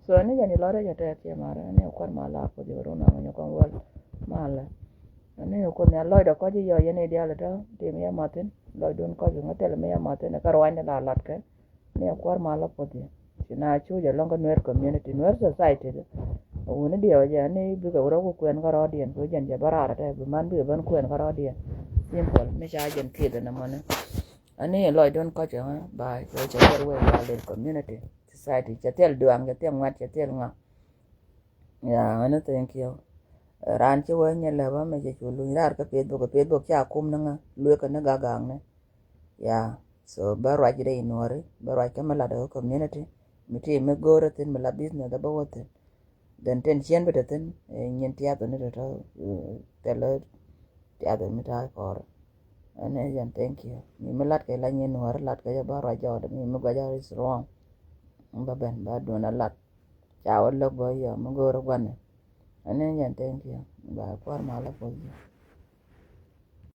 So ni jɛn ilɔrɛ jɛ tɛ kiɛ marɛ ni kuan ma la kuthi run a ŋunyɛ kɔn wɛl. Ma la ni kuan ni lɔc dɔ kɔc yɔ yɛn idial tɔ ti mi yɛ mathin lɔc dun kɔc ŋa thil mi yɛ mathin ka ruany ni la lat kɛ. Ni kuan ma la kuthi. Ci na cu jɛ lɔŋ kä Nuer community, Nuer society. Wuni diɛ wä jɛ ni bikɛ wurɛ ku kuɛn kä rɔɔdiɛn ku jɛn jɛ bä raar tɛ bi man bikɛ bän kuɛn kä rɔɔdiɛn. Simple mi ca jɛn kiɛth ni mɔni. Ani lɔcdun kɔc ɛŋä ba cɛ cɛ thil wee ba lil community society cɛ thil duaŋ cɛ thil ŋuat cɛ thil ŋa. Ya ani thank you. Raan ci wee nyɛ lɛ ba mɛ cɛ cu luny raar kä Facebook, Facebook ca kum ni ŋa luekä ni gagaŋni. Ya so bä ruac dee inuɔri bä ruac kä mi lat kä community mi ti mi go̱o̱rä thin mi la business bä wä thin. Then ten ciɛn bi te thin nyin tiath ni te tɔ thɛlɛ tiath ni ta̱a̱ kɔr. Ɛn ɛ jɛn thank you mi mi lat kɛ la nyin nuɔr lat kɛ jɛ ba ruac jɔɔd mi mi guac a is wrong. Ba ben ba duun a lat ca wä lok ba yɔ mi go̱o̱r gua̱n ni. Ɛn ɛ jɛn thank you ba kuar ma la puɔth jɛ.